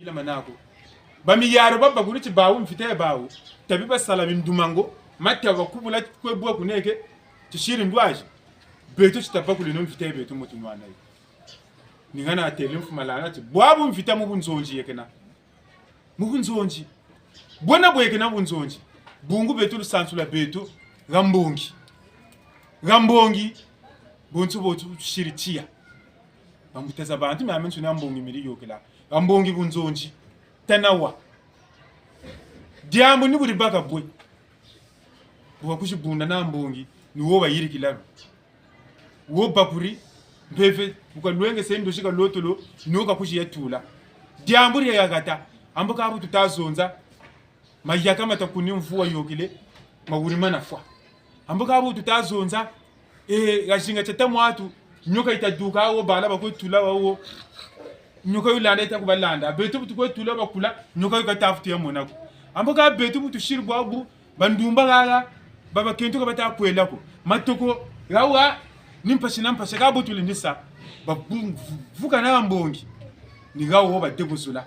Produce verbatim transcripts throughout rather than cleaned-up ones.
Ila manako. Ba miyaro babakuri ti bawu mvita ya bawu. Tabi basala bindumango, mata bakubula kwe bwa kuneke, tisiri ndwazi. Beto ti tabakuri no mvita ya beto mu tunwana yi. Ni ngana atele mfumalana ti, bwabu mvita mu bunzonzi yekena. Mu bunzonzi. Bwena bwekena bunzonzi. Bungu beto lusansu lwa beto, ha mbongi. Ha mbongi, bonso bo tu-, tusiri tiya. Bambuta za bantu, miamiansoni ha mbongi miri yokela. Ha mbongi bunzonzi. Tanawa. Diambu ni buri baka bwe. Bu bakwizi bunda na mbongi, ni wo bayirikila. Wo bakuri, mpeve, bu kalwengese ndozi kalotolo, ni wo kakwizi ya tula. Diambu dia ya hata, ambo ka bu tuta zonza, mayaka mata kuni mvula yokele, mawuri mana fwa. Ambo ka bu tuta zonza, eh, ha zinga tiata mwatu, nioka yita duka wo bala bakwe tula wo, nioka yo landa yita ku balanda. Beto bu tukwe tula bakula, nioka yo kata vutu ya mona ko. Ambo ka beto bu tusiri bwabu, bandumba haha, ba bakento ka bata kwela ko. Matoko, hawa, ni mpasi na mpasi, ka bo tulendisa. Ba bu-, vukana ha mbongi. Ni hawo badebuzula.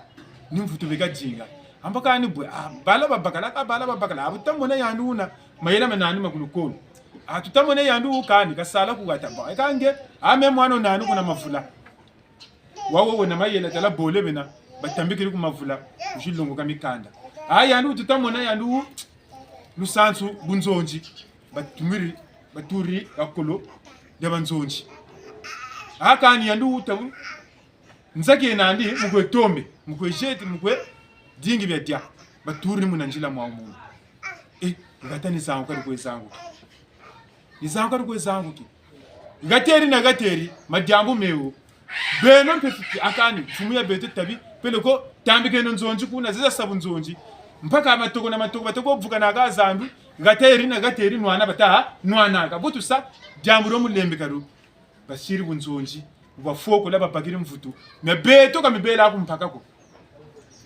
Ni mvutu beka dinga. Ambo ka ni bwe, ah, bala babakala, ka bala babakala. A bu tuta mona yandi wuna, mayela ma nani ma ku lukolo. A tuta mona yandi wu kani, kasala ku hata ba. E ka nge, a me mwana nani kuna mavula. Wawo wena mayela tala bole bena, batambikiri ku mavula, kwizi longoka mikanda. A yandi wu tuta mona yandi wu lusansu bunzonzi, batumiri, baturi ha kolo dia banzonzi. A kani yandi wu tabu, nzaki ye nandi, mu kwe tombe, mu kwe zeti, mu kwe dingi bia dia, baturi muna nzila mwa munu. Eh, hata ni zangu ka di kwe zangu. Ni zangu ka di kwe zangu ki. Hateri na hateri, madiambu mewo. Beno mpe fiti, a kani, mfumu ya beto tabi, peleko, tambikeno nzonzi kuna, ziza sa bunzonzi. Mpaka matoko na matoko, batoko vukana ha zandu, hateri na hateri, nwana bata, nwanaka. Bu tusa, diambu dio mu lembeka dio. Basiri bunzonzi, bu bafokola babakiri mvutu. Mia beto ka mibela ku mpaka ko.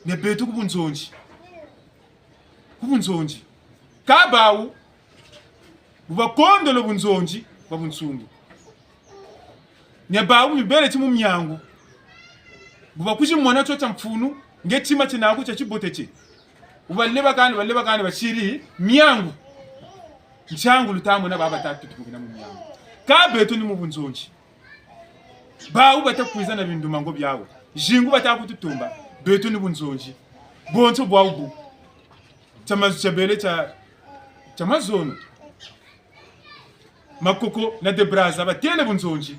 Mia beto ku bunzonzi. Ku bunzonzi. Ka bawu, bu bakondolo bunzonzi bwa bunsungu. Ni bawu mibele ti mu miangu. Bu bakwizi mona tio tia mfunu, nge tima tienaku tia tibote tie. Bu baleba kani, baleba kani, basiri miangu. Ntiangu luta mona baba bata tutumukina mu miangu. Ka beto ni mu bunzonzi. Bawu bata kwiza na bindumango biawu. Zingu bata kututumba. Beto ni bunzonzi. Bonso bwawu bu. Tia mazu tia bele tia, tia mazono. Makoko na de Brazza batele bunzonzi.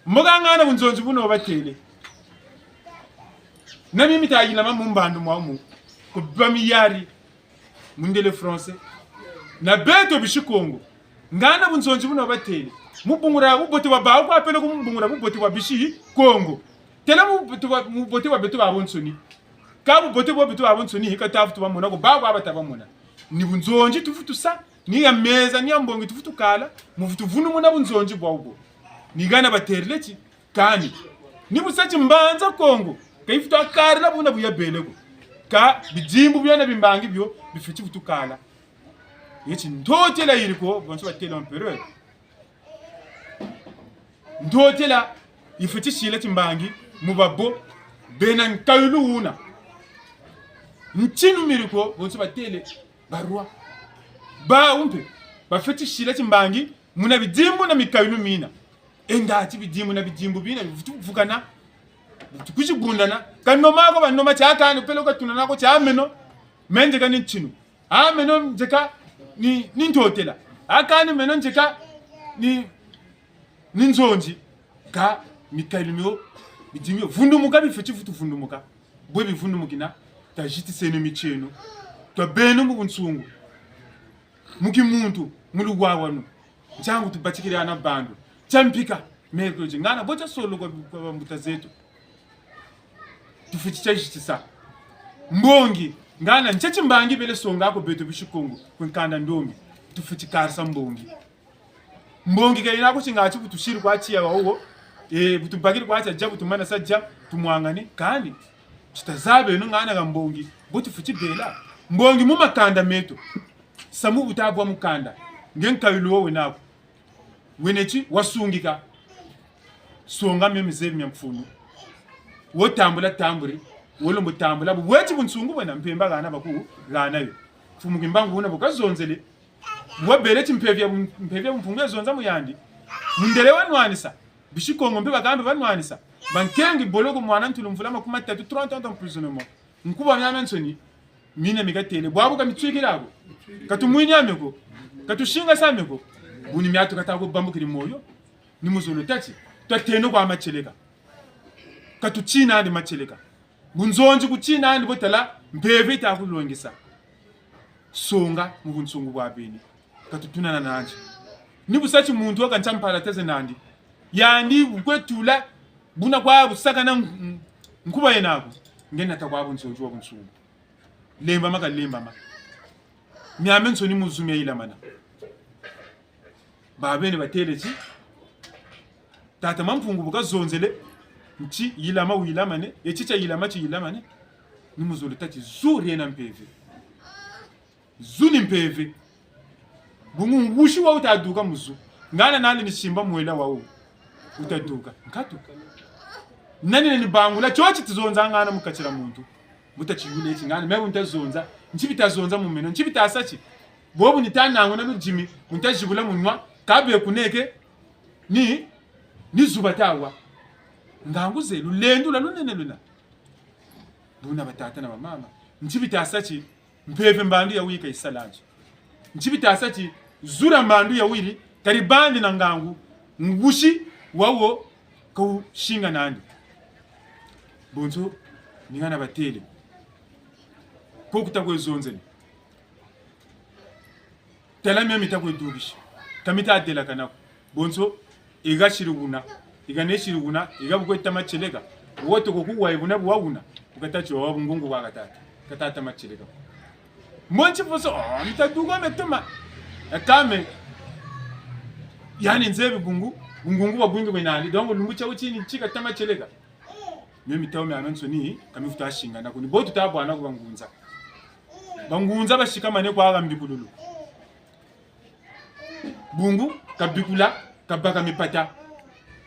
Mbo ka ngana bunzonzi buno batele. Na mimi tayilama mu mbandu mwamu. Ku ba miyari. Mundele français. Na beto bisi Kongo. Ngana bunzonzi buno batele. Mu bungula bubote bwa bawu kwa peleko mu bungula bubote bwa bisi Kongo. Têla mu bubote bwa, mu bubote bwa beto babonsoni. Ka bubote bwa beto babonsoni, ka tavutu bamona ko, bawu bata bamona. Ni bunzonzi tuvutu sa, ni ya meza, ni ya mbongi tuvutu kala, mu vutu vunumuna bunzonzi bwawu bo. Ni hana batêle ti, kani. Ni bu sa ti Mbanza Kongo, ka yivutu karila buna bu yabele ko. Ka bidimbu bio na bimbangi bio, bifweti vutu kala. Yeti ntotela yiri ko, bonso batêle empereur. Ntotela, yifweti sila timbangi, mu babo, bena nkayulu wuna. Ntinu miri ko, bonso batêle, barwa. Bawu mpe, bafweti sila timbangi, muna bidimbu na mikayulu mina. Enda ti bidimbu na bidimbu bina, bivutu vukana, bivutu kwizi bundana. Ka noma ko banoma ti a kani peleko tunana ko ti a meno, me nzeka ni ntinu. A meno nzeka ni, ni ntotela. A kani meno nzeka ni, ni nzonzi. Ka mikayulu mio, bidimbu bio, vundumuka bifweti vutu vundumuka. Bwe bivundumukina, tazitiseno mitieno. Twabeno mu bunsungu. Mu kimuntu, mu luwawanu. Ntiangu tubatikiri hana bandu. Tia mpika, mercredi. Ngana, bo tia solo kwa, kwa bambuta zeto. Tufweti tia zitisa. Mbongi, ngana, ntia timbangi bele songa ko beto bisi Kongo, kwe nkanda ndombi. Tufweti karisa mbongi. Mbongi ka yina ko ti ngati bu tusiri kwa tiya wawo. Eh, bu tubakiri kwa tiya, bu tumana sa dia, tumwangani, kani. Tita zabeno ngana ha mbongi, bo tufweti bela. Mbongi mu makanda meto. Samu bu tabwa mukanda. Nge nkayulu wo wena ko. Wena ti wasungika. Songa mio mizebi mia mfunu. Wo tambula tamburi. Wolo mbo tambula, bu weti bunsungu bwena, mpemba hana baku hana yo. Mfumu Kimbangu wuna bu kazonzele. Bu wabele ti mpeve ya bun-, mpeve ya bumpungu yazonza mu yandi. Mundele wanwanisa. Bisi Kongo mpe bakamba banwanisa. Bankengi boloko mwana ntulu mvula makumi matatu, trente ans d'emprisonnement. Nkuba miamiansoni. Mina mi katele. Bwabu ka mitwikila ko. Ka tumwini ame ko. Ka tusingasa ame ko. Buni miatu kata ko bambukiri moyo. Ni muzolo tâ ti. Twateno kwa matieleka. Ka tutina andi matieleka. Bunzonzi kutina andi bo tala, mpeve yita kulongesa. Songa mu bunsungu bwa beni. Ka tutunana nandi. Ni bu sa ti muntu wa ka ntia mpala teze nandi. Yandi bu kwe tula, buna kwa busaka na nk-, nkuba yena ko. Nge nata kwa bunzonzi wa bunsungu. Lembama ka lembama. Miamiansoni mu zu mia yilamana. Babeni batele ti, tata Mampungu bu kazonzele, nti yilama wilamane, e ti tia yilama ti yilamane, ni muzolo tâ ti zu diena mpeve. Zu ni mpeve. Bungu ngusi wa wuta duka mu zu. Ngana nani ni simba mwela wawu. Wuta duka. Nkatu. Nani nani bangula, tio ti tizonza ngana mu kati dia muntu. Bu ta tiyula ti ngana, me bu nta zonza, nti bita zonza mu meno, nti bita sa ti. Bobu nita nanguna ludimi, bu nta zibula munwa, ka be kuneke, ni, ni zuba tawa. Ngangu ze, lulendo lwa lunene luna. Buna batata na bamama, nti bita sa ti, mpeve mbandu ya wiri ka yisala nzo. Nti bita sa ti, zu dia mbandu ya wiri, ka dibandi na ngangu, ngusi wawo, ka wusinga nandi. Bonso, ni ngana batele. Ko kuta kwe zonzele. Tala mia mita kwe dukisi. Ka mita delakana ko. Bonso, e ha siri wuna. E ha ne siri wuna. E ha bu kwe ta matieleka. Woto ko kuwa e wuna bu wa wuna. Bu kata tio, o, bungungu bwa katata. Kata ta matieleka. Mbo nti bonso, o, mita duka me tuma. E kame. Yani nzebi bungu. Bungungu bwa bwingi bwe nandi. Donc, lumbu tia wutini ti ka ta matieleka. Mio mitawu miamiansoni, ka mi futa singana ko. Ni bo tuta bwana ko bangunza. Bangunza basikamane kwa ha mbikululu. Bungu, kabikula, kabaka mipata.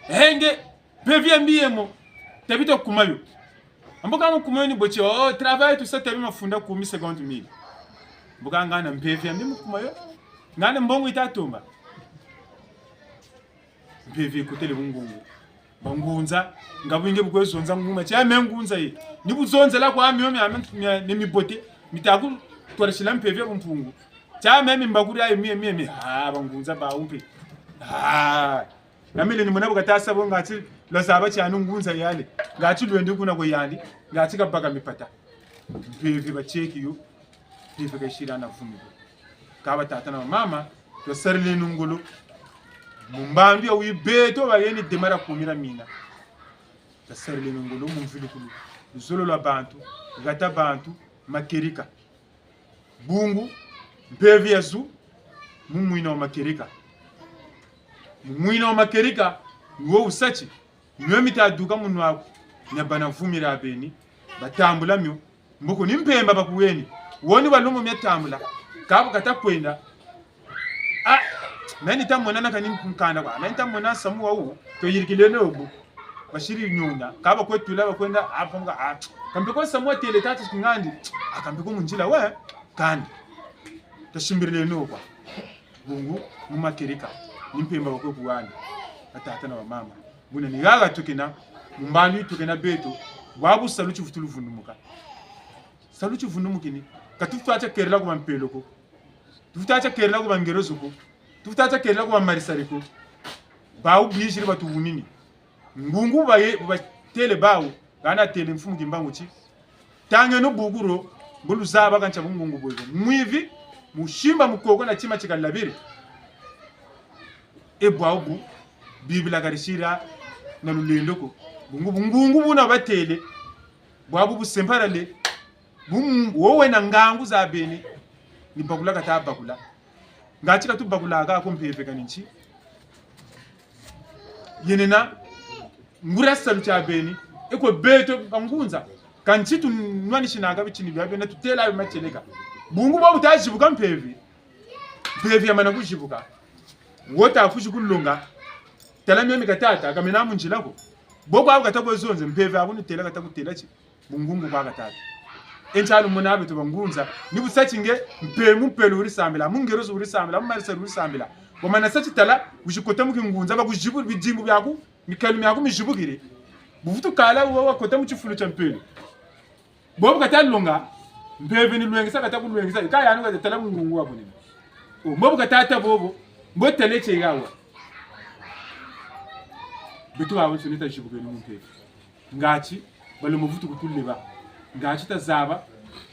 Henge, mpeve ya mbi yemo, tabita kuma yo. Mbo ka mu kuma yo ni bo ti, o, travail, tout ça, tabi mafunda kumi, cinquante mille. Mbo ka ngana mpeve ya mbi mu kuma yo. Ngana mbongo yita tomba. Mpeve yikotele bungungu. Bangunza, nga bwingi bu kwe zonza nguma. Tia me ngunza ye. Ni bu zonzela kwa mio mia, mia, mia, mia mibote. Mita kutwarisila mpeve ya bumpungu. Tia me mimbakuri ayo mie, mie, mie. Ah, bangunza bawu mpe. Ah. Na mele ni mona bu kata sa bo ngati lwa zaba tiani ngunza yale. Ngati lwendi kuna kwe yandi. Ngati kabaka mipata. Mpeve batieki yo. Mpeve ka yisila na vumi ko. Kâ batata na bamama, twasarileno ngolo. Mu mbandu ya wiri beto bayeni dema dia kumira mina. Twasarileno ngolo mu mvilukulu. Luzolo lwa bantu, hata bantu, makerika. Bungu, mpeve ya zu, mu mwina wa makerika. Mu mwina wa makerika, ni wo wusa ti, mio mita duka mu nwa aku, nia bana vumi dia beni, batambula mio, mboko ni mpemba bakuheni, wo ni balumbu mia tambula, kâ bu kata kwenda. Ah, me nita mona na kani nkanda kwa, me nita mona nsamu wawu, tuyirikileno bu, basiri nyonda, kâ bakwe tula bakwenda, ah, ponga, ah, kampe ko nsamu watele tata kingandi, ah, kampe ko mu nzila we, kandi, tasimbireno kwa. Bungu, mu makerika, ni mpemba bakwe kuhani, batata na bamama. Buna ni haha tukena, mu mbandu yi tukena beto, bwabu salu tivutu luvundumuka. Salu tivundumukini, ka tufuta tia kerela ku bampelo ko. Tufuta tia kerela ku bangerezo ko. Tufuta tia kerela ku bamarisari ko. Bawu biziri batuhunini. Ngungu baye, bu batele bawu, hana tele mfumu Kimbangu ti: Tangeno buku dio, bu luzaba ka ntia bungungu bwebo. Mwivi, mu simba mukoko na tima ti kalabiri. E bwabu, Bibila ka disila na lulendo ko. Bungu, bungungu buna batele, bwabu busempalale, bu mu-, wo wena ngangu za beni, ni bakula kata bakula. Ngati ka tubakulaka ko mpeve kani nti. Yenena, nguria salu tia beni, e kwe beto bangunza. Kansi tunwanisinaka bitini bia bena tutela bia matieleka. Bungu bo buta zibuka mpeve. Mpeve yamana kuzibuka. Wo ta fuzi kulonga. Tala mio mi katata, kamena mu nzila ko. Bo kwa kata kwe zonze, mpeve aku nitela kata kutela ti. Bungungu kwa katatu. E ntialu mona beto bangunza, ni bu sa ti nge, mpe mu mpelo weri sambila, mu ngerozo weri sambila, mu marisali weri sambila. Wamana sa ti tala, wizi kota mu kingunza, bakuzibu bidimbu biaku, mikalu miaku mizibukiri. Bu vutu kala wa, wakota mu tifulu tia mpelo. Bobu kata longa, mpeve ni lwengesa kata kulwengesa, ka yandi kata tala mu ngungu wa bunene. O, bobu kata ta bobo, mbo tala tie yawa. Beto babansoni tazibukeno mu mpeve. Ngati, balembo vutu kutuleba. Ngati tazaba,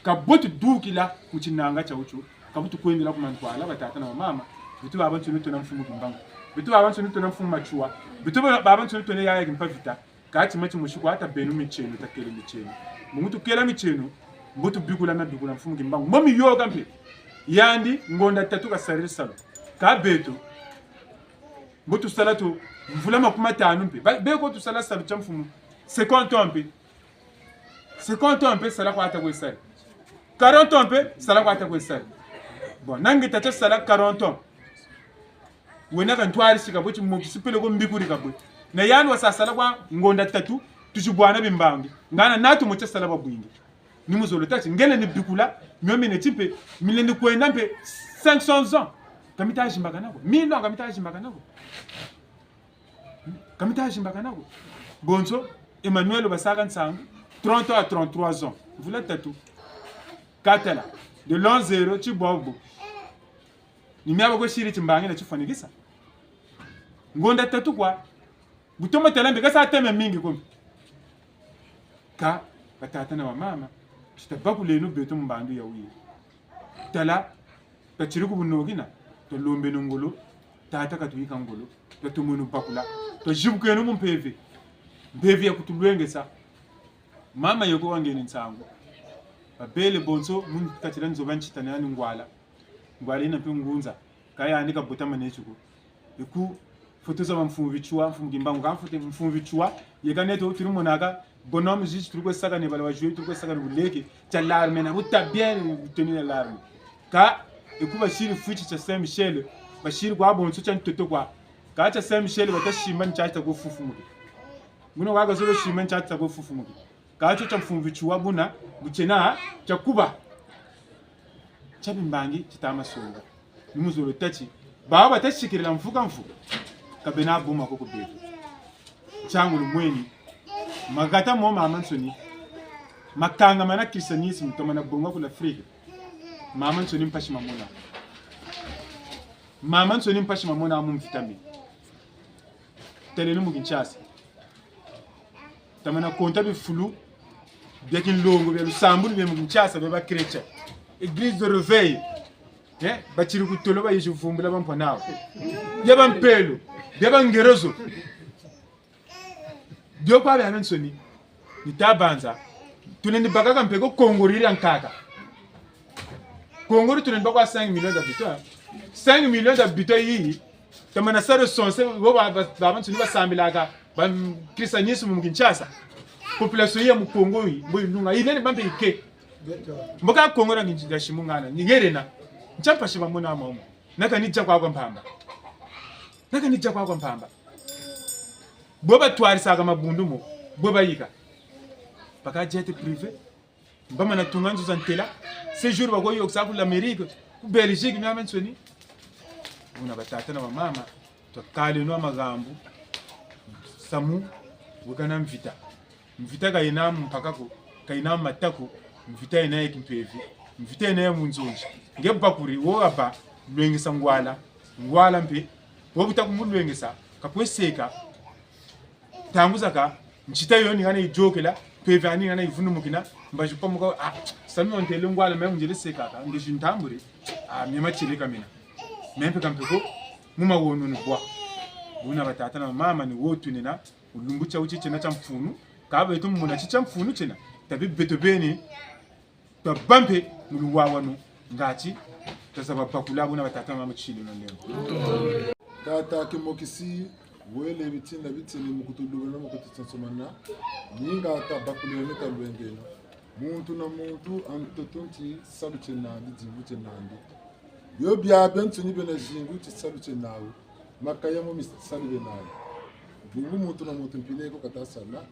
ka bo tudukila mu tinanga tiawu tio, ka bo tukwendela ku mantwala, batata na bamama. Beto babansoni twena mfumu Kimbangu. Beto babansoni twena mfumu Matsoua. Beto babansoni twena yaya Kimpa Vita. Kâ tima timosi kwa, tabeno mitieno, takele mitieno. Mbo tukela mitieno, mbo tubikula mia bikula mfumu Kimbangu. Mbo miyoka mpe. Yandi, ngonda tatu kasariri salu. Kâ beto, mbo tusala to mvula makumi matanu mpe. Ba, beko tusala salu tia mfumu cinquante ans mpe. Cinquante ans mpe, sala kwa ta kwe sala. Quarante ans mpe, sala kwa ta kwe sala. Bon, na nge tata sala quarante ans. Wena ka ntwarisi ka bwe, timokisi peleko mbikuri ka bwe. Na yandi wasa sala kwa ngonda tatu, tuzi bwana bimbangi. Ngana natu mo tia sala bwabwingi. Ni muzolo tâ ti, nge lendi bikula, mio mine ti mpe, mi lendi kwenda mpe cinq cents ans. Ka mita zimbakana ko. Mille ans ka mita zimbakana ko. Ka mita zimbakana ko. Bonso, Emmanuel basaka nsangu, trente ans à trente-trois ans. Mvula tatu. Katala. De l'an zéro, ti bwabu. Ni mia bakwe siri timbangi na tifwanikisa. Ngonda tatu kwa. Bu tomo tala mbi, ka sa teme mingi ko mbi. Kâ, batata na bamama, ti tabakuleno beto mu mbandu ya wiri. Tala, tatiri ku bunokina, talombeno ngolo, tata katuyika ngolo, tatomeno bakula, tazibukeno mu mpeve, mpeve ya kutulwengesa. Mama yeko wangeni nsangu. Babele bonso, mu kati dia nzo ba ntita na yandi ngwala. Ngwala yina mpe ngunza, kâ yandi kabotamane ti ko. Eku, foto za ba mfumu Bitsua, mfumu Kimbangu, ka mfumu Bitsua, yeka neto turi monaka, bonhomme juste turi kwe saka ne bala ba jouer, turi kwe saka ne buleke, tia l'armée na buta bien, bu tenue ya l'armée. Kâ, eku basiri fwiti tia Saint-Michel, basiri kwa bonso tia ntoto kwa. Kâ tia Saint-Michel, bata simba ni tia tita kwe fufumuki. Muna kwa kazolo simba ni tia tita kwe fufumuki. Kâ tio tia mfumu Bitsua buna, bu tiena, tia kuba. Tia bimbangi, tita masonga. Ni muzolo tâ ti, bawu bata sikirila mfuka mfuka. Ka bena buma ko ku beto. Ntiangu lumweni. Mahata mo mamansoni. Makanga mana christianisme, tomana bonga ku l'Afrique. Mamansoni mpasi mamona. Mamansoni mpasi mamona mu mvita mi. Taleno mu Kinshasa. Tamana konta bifulu bia kinlongo, bia lusambulu, bia mu Kinshasa, bia ba chrétien. Église de réveil. Eh, batiri ku tolo bayizi vumbula bampwa nawu. Bia ba mpelo, bia ba ngerozo. Bio kwa biabiansoni. Ni ta banza. Tulendi bakaka mpe ko Congo dia nkaka. Congo di tulendi baka kwa cinq millions d'habitants. Cinq millions d'habitants yi, tamana sa recenser, bo ba, ba, babansoni basambilaka, ba, mm, christianisme mu Kinshasa. Population ya mu Congo yi, mbo yilunga, yilendi bâ mpe yike. Mbo ka Congo dia Kinshasa mu ngana, ni yelena. Ntia mpasi bamona mamo. Naka ni dia kwa kwa mpamba. Naka ni dia kwa kwa mpamba. Bo batwarisaka mabundu mo, bo bayika. Baka jet privé. Bamana tunga nzo za ntela. Séjour bako yokisa ku l'Amérique, ku Belgique, miamiansoni. Buna batata na bamama, twakaleno mahambu. Samu, weka na mvita. Mvita ka yena mpaka ko, ka yena mata ko, mvita yena ya kimpeve, mvita yena ya mu nzonzi. Nge bakuri, wo wabâ, lwengesa ngwala, ngwala mpe, wo bu ta kumulwengesa, kakwe seka. Ntangu zakaka, ntita yo ni ngana yiyôkela, mpeve ani ngana yivunumukina, mbazi pamuka, ah, samu wa ntele ngwala, me mundele sekaka, nge zi ntamburi, ah, mie matieleka mina. Me mpe kampe ko, mu mawono ni bwa. Buna batata na bamama ni wo tunena, mu lumbu tiawu ti tiena tia mfunu, ka beto mu mona ti tia mfunu tiena, tabi beto beni, twabâ mpe mu luwawanu, ngatu tazaba bakula buna batata na bamama tishili na ndembo. Tata Kimokisi, wele bitinda bitini mu kutulubana, mu kututsonsomana, ninga tabakuleno, talwengeno. Muntu na muntu, a ntoto nti salu tienandi, diambu tienandi. Bio biabiansoni biena zingu ti salu tienawu. Makaya mo misalu bienawu. Bungu muntu na muntu mpila ko kata sala.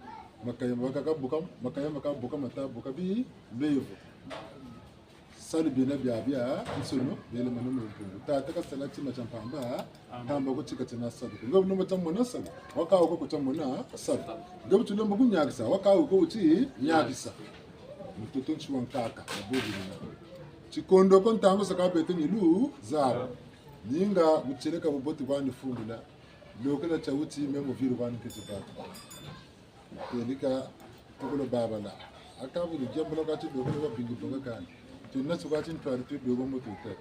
Makaya ma kaka buka, makaya ma kaka buka, mata buka bimbevo. Salu biena biabiansoni, biele mano mu bungu. Tata kasala tima tia mpamba, mpamba ko tika tiena salu. Nge bu lembo tia mona salu, waka wuko ko tia mona salu. Nge bu ti lembo ku niakisa, waka wuko wuti niakisa. Mutoto nti wa nkaka, na bobi nina. Tikondo ko ntangu zakaka beto ni luzaba. Ninga butieleka bubote bwani fungula. Lokela tia wuti meno viri bwani nketi batu. Telika, tukula babala. Aka bu ni diambu la kati dokula babingi bonga kani. Tuna suka tintwari tu dogo mo tuta.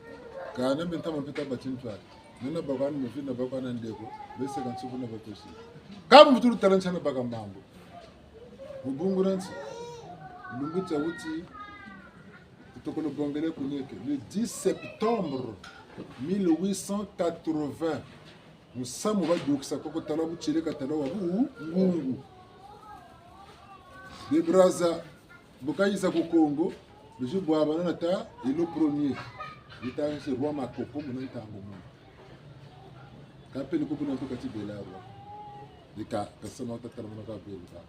Kana mbe ntama mpita ba tintwari. Nina bakwana muviri na bakwana ndeko. Bese ka nsubu na bakosi. Kabu mutulu tala ntiana baka mambu. Mu bungu dia nsi. Lumbu tia wuti. Tukula bongele kuneke. Le dix septembre mille huit cent quatre-vingts. Musamu badukisa koko tala butieleka tala wa bungungu. De Brazza, bu kayiza ku Congo, bizi bwabana na ta, et le premier. Yita nse roi Makoko, muna ntangu muna. Kapele kuku na ntuka ti bela roi. Dika, kasama wuta tala muna ka bela.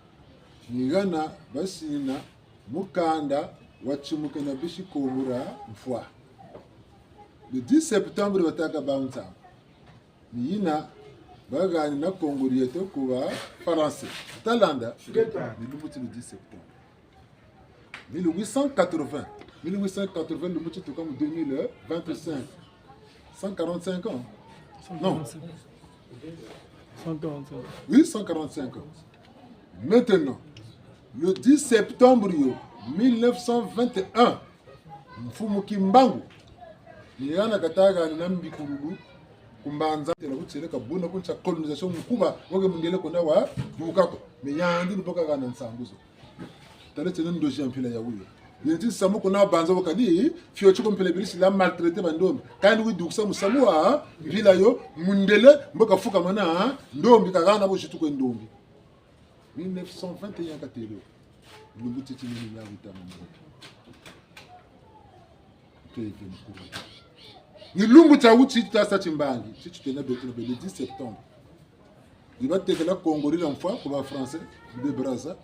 Ni hana, basina, mukanda, watimuke na bisi Kongo dia mfwa. Le dix septembre, bataka ba ntangu. Ni yina, bahani na Kongo dieto ku ba Falanse. Talanda, ni lumbu ti le dix septembre. Mille huit cent quatre-vingts. Mille huit cent quatre-vingts, lumbu ti tuka mu deux mille vingt-cinq. Cent quarante-cinq ans. Non. Cent quarante-cinq. Oui, cent quarante-cinq ans. Maintenant, le dix septembre yo, mille neuf cent vingt et un, Mfumu Kimbangu, ni hana kata hana na mbikululu ku mbanza, tela butieleka buna ku ntia colonisation mukuba, woke mundele kuna wa, duka ko. Mais yandi ni bo kahana nsangu zo. Tala tiena ndozi ya mpila ya wuyo. Yenti samu kuna banza wakani, fioti ko mpila biri sila maltraiter bandombi. Kani wi dukisa musamu wa, mpila yo, mundele, mbo kafukamana, ndombi kahana bo zitu kwe ndombi. Mille neuf cent vingt et un katelo. Lumbu titi ni mia wita mambo. Mpeve mukuru. Ni lumbu tia wuti tasa timbangi, titi tena beto na bele dix septembre. Ni batekela Kongo dia mfwa ku ba Français, de Brazza.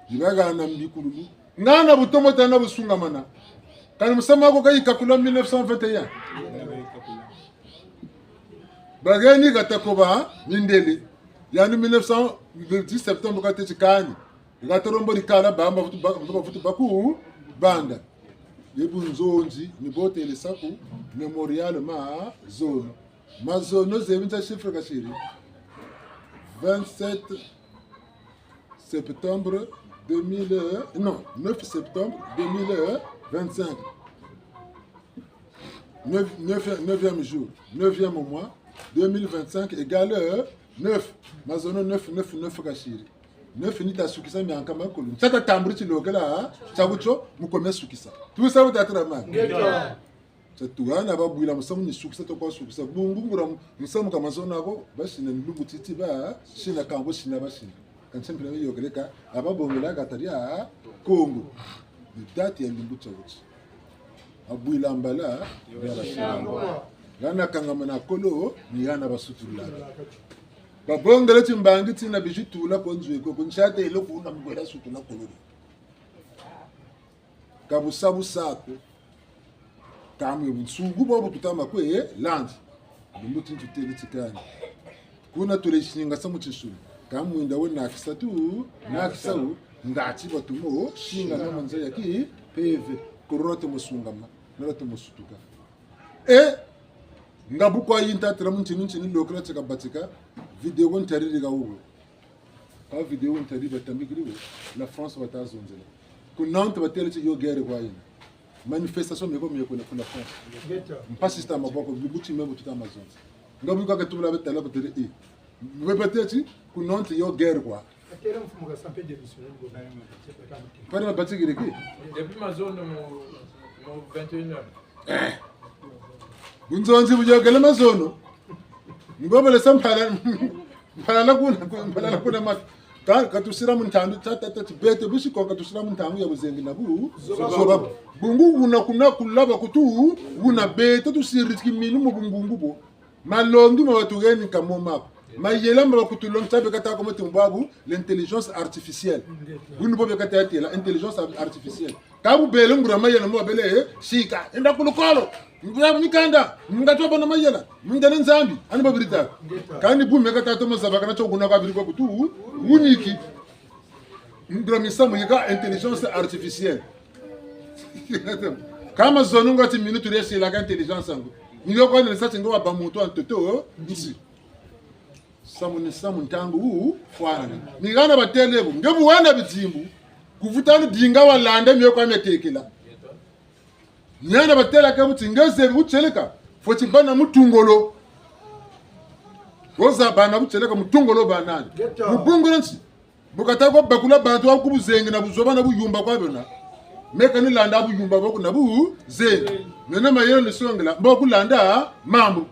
Ni bahana mbikululu. Ngana butomo tana busungamana. Kani musamu ko kayikakula mille neuf cent vingt et un. Baheni kata ko ba mindele. Yandi mille neuf cent, le dix septembre kate tikani. Kata rombo dikala ba mba vutu ba, mba vutu baku banda. Ye bunzonzi, ni bo tele sa ku, mémorial Mazono. Mazono zebi ntia chiffre kasiri. Vingt-sept septembre deux mille, euh, non, neuf septembre deux mille vingt-cinq. Neuf, neuf, neuvième jour, neuvième mois, deux mille vingt-cinq égale, euh, neuf. Mazono neuf, neuf, neuf kasiri. Neuf ni ta sukisa mianka makulu. Ntia ta tambuli tilokela, tia kutio, mu kome sukisa. Tusa bu tatula mani. Ngeto. Sa tuhana babwila musamu ni sukisa to kwa sukisa. Bungu ngura musamu ka mazono ko, basina ni lumbu titi ba, sina kambo sina basina. Kansi mpila mi yokeleka, aba bongela kataria Kongo. Ni date ya lumbu tia wuti. Abwila mbala, ya basina. Hana kangama na kolo, ni hana basutula. Babongele timbangi tina bizi tula ko nzo ko, ku nsiata elo kuna mu kwela sutula kolo. Ka busa busa ko. Ka mwe bunsungu bobu tutama kwe landi. Lumbu ti ntutele tikani. Kuna tule singasa mu tinsuni. Ka mwinda we nakisa tu, nakisa wo, ngati batumo, singana mu nza ya kimpeve. Korona tumo sungama, nala tumo sutuka. E, nga bu kwa yinta tira mu ntinu ntinu lokela tika batika, vidéo ntariri ka wuwo. Ka vidéo ntari batambikiri wo, la France bata zonzela. Ku Nantes batele ti yo guerre kwa yina. Manifestation mieko mieko na kuna France. Mpasi zita maboko, bibuti mebo tuta mazonza. Nga bu ka katubula betala kutele, eh. Bebete ti, ku Nantes yo guerre kwa. Atele mfumu ka sampe démissionner, ngo na yama. Pale mabatikiri ki? Depuis mazono mu, mu vingt et une heures. Bunzonzi buyokele mazono. Ngobele sa mpala, mpala kuna, mpala kuna matu. Ka, katusila mu ntandu, ta, ta, ta, ti beto, busi ko katusila mu ntandu ya buzengi na bu, zoba. Bungu wuna kuna kulaba kutu, wuna beto tusiri ki minu mu bungungu bo. Malongi ma batu geni ka mo mako. Mayela mbo bakutulonga, beka ta ko mati mu bwabu, l'intelligence artificielle. Buni bo beka ta têla, intelligence ar-, artificielle. Ka bu bele nguria mayela mo bele, eh, sika, enda ku lukolo. Nguria mikanda, ngatu bana mayela, mundele Nzambi, ani babirita. Kani bu meka ta tomo zabakana tio kuna kwa biri kwa kutu, wuniki. Nguria misamu yika intelligence artificielle. Kama zono ngati minute ya sila ka intelligence yango. Ndio kwa nisa tingo wa ba muntu wa ntoto, nsi. Samu ni samu ntangu wu fwana. Ni hana batêle bu. Nge bu wena bidimbu. Ku vuta ni dinga walanda mio kwa metekela. Ni hana batêla ka buti nge zebi butieleka. Fweti bâ na mutungolo. Woza bâ na butieleka mutungolo bâ nani. Mu bungu na nsi. Bu kata ko bakula bantu wa ku buzengi na buzoba na buyumba kwa biona. Meka ni landa buyumba bwaku na buzengi. Nene mayela ni songela. Mbo kulanda mambu.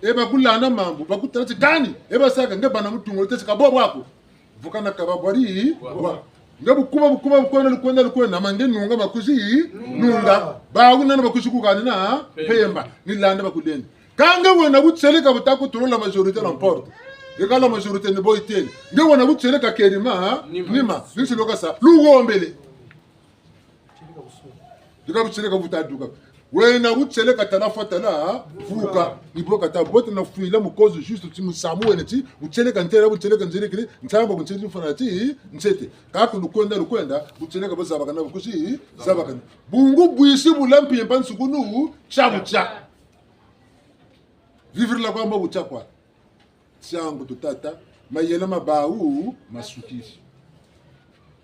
E bakulanda mambu. Bakutala ti kani. E basaka nge bâ na mutungolo ti ka bo bwaku. Vukana kaba bwari. Bwa. Nge bu kuba, bu kuba, bu kwenda, lu kwenda, lu kwenda. Ma nge nunga, ma kwizi nunga. Bawu nana ba kwizi kukanina mpemba. Ni landa bakulendi. Ka nge wena butieleka bu ta ku tula la majorité l'emporte. Eka la majorité ni bo yitêle. Nge wena butieleka keri ma, nima. Nima. Nisi lo kasa. Luwombele. Eka butieleka bu ta duka. Wena butieleka tala fwa tala, vuka. Ni bo kata bote na fwila mukozo juste ti musamu wena ti, butieleka ntela, butieleka nzirikiri, ntangu butieleka mfana ti, ntete. Ka ku lukwenda, lukwenda, butieleka bu zabakana, bu kwizi zabakana. Bungu bwisi bula mpimpa nsukunu, tia butia. Vivirila kwa mbo butia kwa. Tiangu tu tata, mayela ma bawu, masukiri.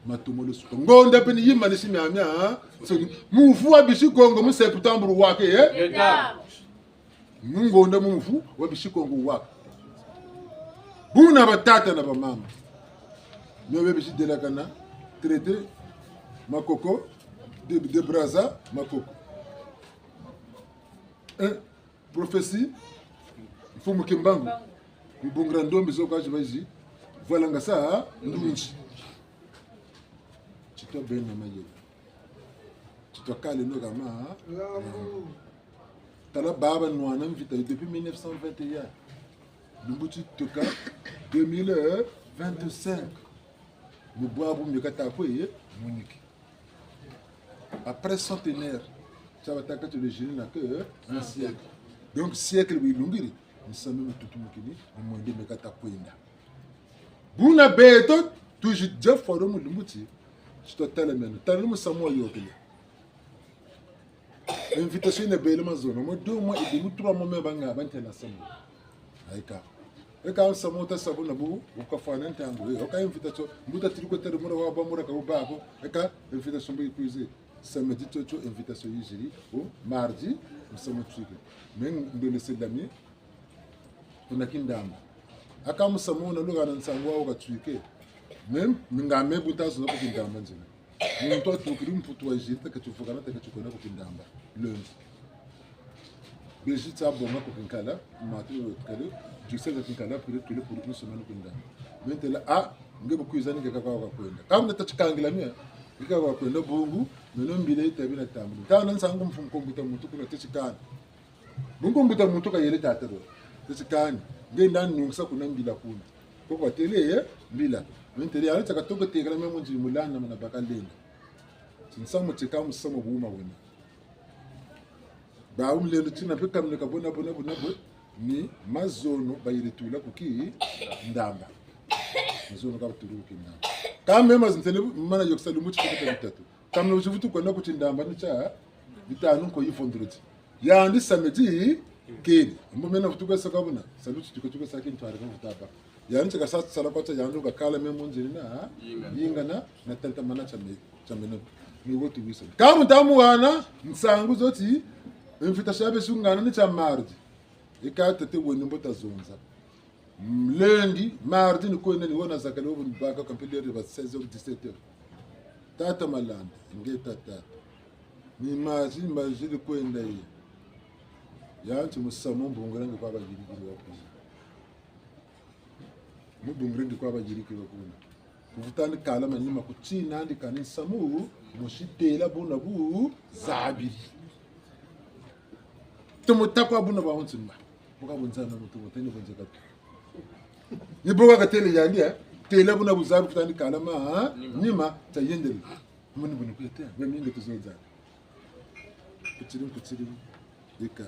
Matumole suka. Ngonda pe ni yimanisi miamia, ha? So, muvu wa bisi Kongo mu septembre wake, eh? Yeta. Mu ngonda muvu wa bisi Kongo wake. Buna batata na bamama. Mio be bisi delakana, traité, Makoko, de, de Brazza, Makoko. Eh, prophétie, Mfumu Kimbangu. Mibungira ndombi zo kwa zibazi, vwalangasa, ndunzi. Tito bena mayela. Tito kale no gama. Tala baba nwana mvita depuis mille neuf cent vingt et un. Lumbu ti tuka deux mille vingt-cinq. Mu bwabu meka ta kwe ye, muniki. Après centenaire, tia batâka ti le jeûne n'a que, euh, un siècle. Donc, siècle bu yilungiri, misamu mitutumukini, ni mwende meka ta kwenda. Buna beto, tuzi dia fwaro mu lumbu ti, tito tala meno, tala musamu wa yokele. Invitation yina bele mazono, mo deux mois et demi, trois mois me banga, bantela samu. Ayika. Eka nsamu ta sa buna bu, bu kafwana ntangu, eh, oka invitation, mbuta tiri ko tari mura wa ba mura ka bu ba ko, eka invitation bu yikwizi. Samedi tio tio invitation yiziri, o mardi, nsamu twike. Me ndole se dami, kuna Kindamba. Aka musamu wuna luhana nsangu wawu katwike. Me, nga me bu ta zona ku Kindamba nzina. Muntu watukiri Mputu wayiziri, ta keti vukana, ta keti kwenda ku Kindamba. Lundi. Bezi tia bonga ku Kinkala, matu kale, jusqu'à Kinkala, pile, pile, pour une semaine ku Kindamba. Me ntela, ah, nge bu kwiza ni nge kaka wa kwenda. Ka muna ta tikangila mia, nge kaka wa kwenda bungu, meno mbila yita bina tambula. Tala nsangu mfumu ko mbuta muntu kuna teti kani. Bungu mbuta muntu kayele tata ro. Teti kani. Nge nda nungisa kuna mbila kuna. Koko batêle ye, mbila. Me ntele, yandi tia katoka tekela me mu nziri mu landa mana baka lenda. Ti nsamu tieka musamu bu wuma wena. Bawu mulendo tina mpe kamene ka bona, bona, bona, bo, ni mazono bayele tula ku Kindamba. Mazono ka batula ku Kindamba. Ka me mazi ntele mana yokesa lumbu ti kata bitatu. Kamene wuti vutu kwenda ku Kindamba ni tia bitanu nko yi vendredi. Yandi samedi keri. Mbo mena vutu kwe saka buna. Salu ti tuka tuka saki ntwari ka vutu ba. Yandi tia kasa sala kwa tia yandi kakala me mu nziri na yingana, yingana na tantamana tia me, tia meno. Ni wo tu wisa. Ka mu ntamu wana, nsangu zo ti, invitation ya besu ngana ni tia mardi. Eka tete weni mbo ta zonza. Lundi, mardi ni kwenda ni wona zakale wo bu ni baka kampe l'heure ba seize heures, dix-sept heures. Tata Malanda, nge tata. Ni mazi, mazi ni kwenda ye. Yandi musamu mbungula nge kwa bayirikiri wa kuna. Mu bungula nge kwa bayirikiri wa kuna. Ku vuta ni kala manima ku tina ndi kani nsamu, mosi têla buna bu zabiri. Tomo ta kwa buna ba wonsi mba. Buka bunza na mutu, muteni bunza katu. Ni bo wa katêle yandi, eh? Têla buna buzabu kutani kala ma, ha? Nima. Nima, ta yendele. Muni bunu kwete, be mingi tuzonza. Kutiri, kutiri. Eka.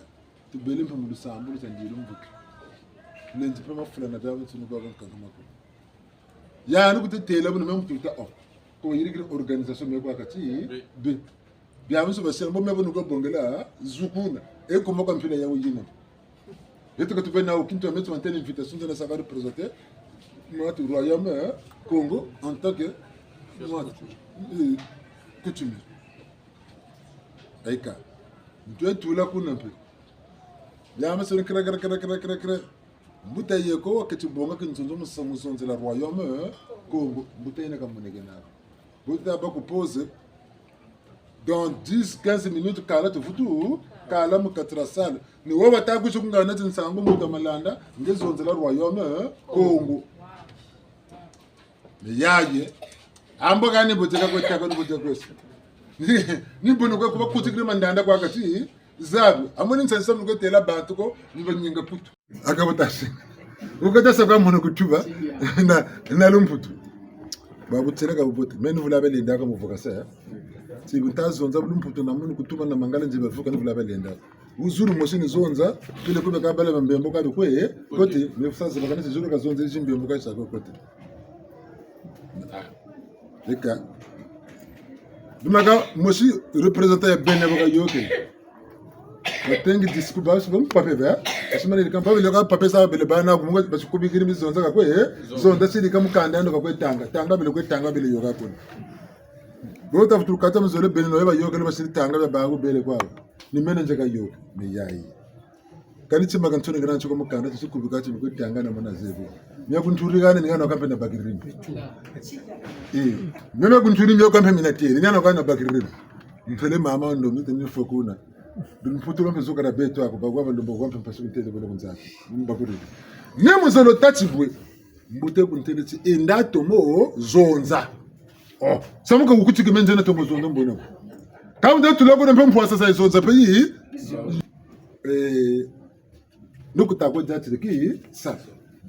Tubele mpe mu lusambulu tia ndilu mbuki. Lendi mpe mafula na bia nsunu kwa nkaka mako. Yandi kututêla buna me mutêla o. Ko yirikiri organisation me kwa kati. Be. Be. Bia biso basela, mbo me bo nuka bongela, zukuna. E kuma kwa mpila ya wuyina. Yeto ka tubena o kintu ya metu mantene invitation nzana saka représenter. Mwatu royaume, eh, Kongo, en tant que mwatu, eh, coutumier. Aika. Ntu etula kuna mpe. Bia masoni kre, kre, kre. Mbuta yeko waketi bonga kinzonzo musa-, mu zonzela royaume, eh, Kongo. Mbuta yina kamoneke nako. Mbuta ba ku poser. Dans dix, quinze minutes, kala tuvutu, kala mu kati dia salle. Ni wo bata kwizi kungana ti nsangu mbuta Malanda, nge zonzela royaume, eh, Kongo. Ni yaye. Ambo kani boteka kwe taka, ni boteka kwe si. Ni bono kwe kuba kutikiri mandanda kwa kati, zabi. Ambo ni nsansa mu kwe têla bantu ko, ni banyinga kutu. Aka botasi. Ukata sa kwa mono kutuba, na, na lumputu. Ba kutêlaka bubote. Meni vula belenda ka muvuka sa, eh. Si bu nta zonza lumputu na mono kutuba na mangala nzeba vuka ni vula belenda. Wuzulu mosi ni zonza, pile kube kabala mbembo ka bikwe, eh. Kote, me fusa zeba kani si zulu ka zonza zi mbembo ka sa kote. Ah. Eka. Dumaka mosi représentant ya Bénin baka yoke. Batengi discours ba, ba papier ba. Asimani ka papier, le ka papier sa bele bana, kumunga, basi kubikiri mi zonza ka kwe, eh? Zonza. Zonza siri ka mukanda ndo ka kwe tanga. Tanga bele kwe tanga bele yoka kuna. Bo ta futu kata muzole Bénin no, ba yoka, basiri tanga ba ba bele kwa. Ni mene nze ka yoka. Ni yayi. Kani tima ka ntoni kana ntsoko mukanda, tisi kubika ti mi kwe tanga na mwana zebi. Mia kunturi kani, ni kana kampe na bakiriri. Eh, mia kunturi mia kampe mina têle, ni kana kana bakiriri. Mpele mama ndo, mi teni fokuna. Dun putu kampe zuka na beto ako, bagwa balumbo kampe mpasi ntêle bolo kunzaki. Mbakuri. Ne muzolo tati bwe. Mbuta kuntêle ti, enda tomo zonza. Oh, samu ka wukutiki me nzena tomo zonza mbona. Ka wunda tula kuna mpe mpwasa sa zonza pe yi. Eh, nukuta ko dati ki sa.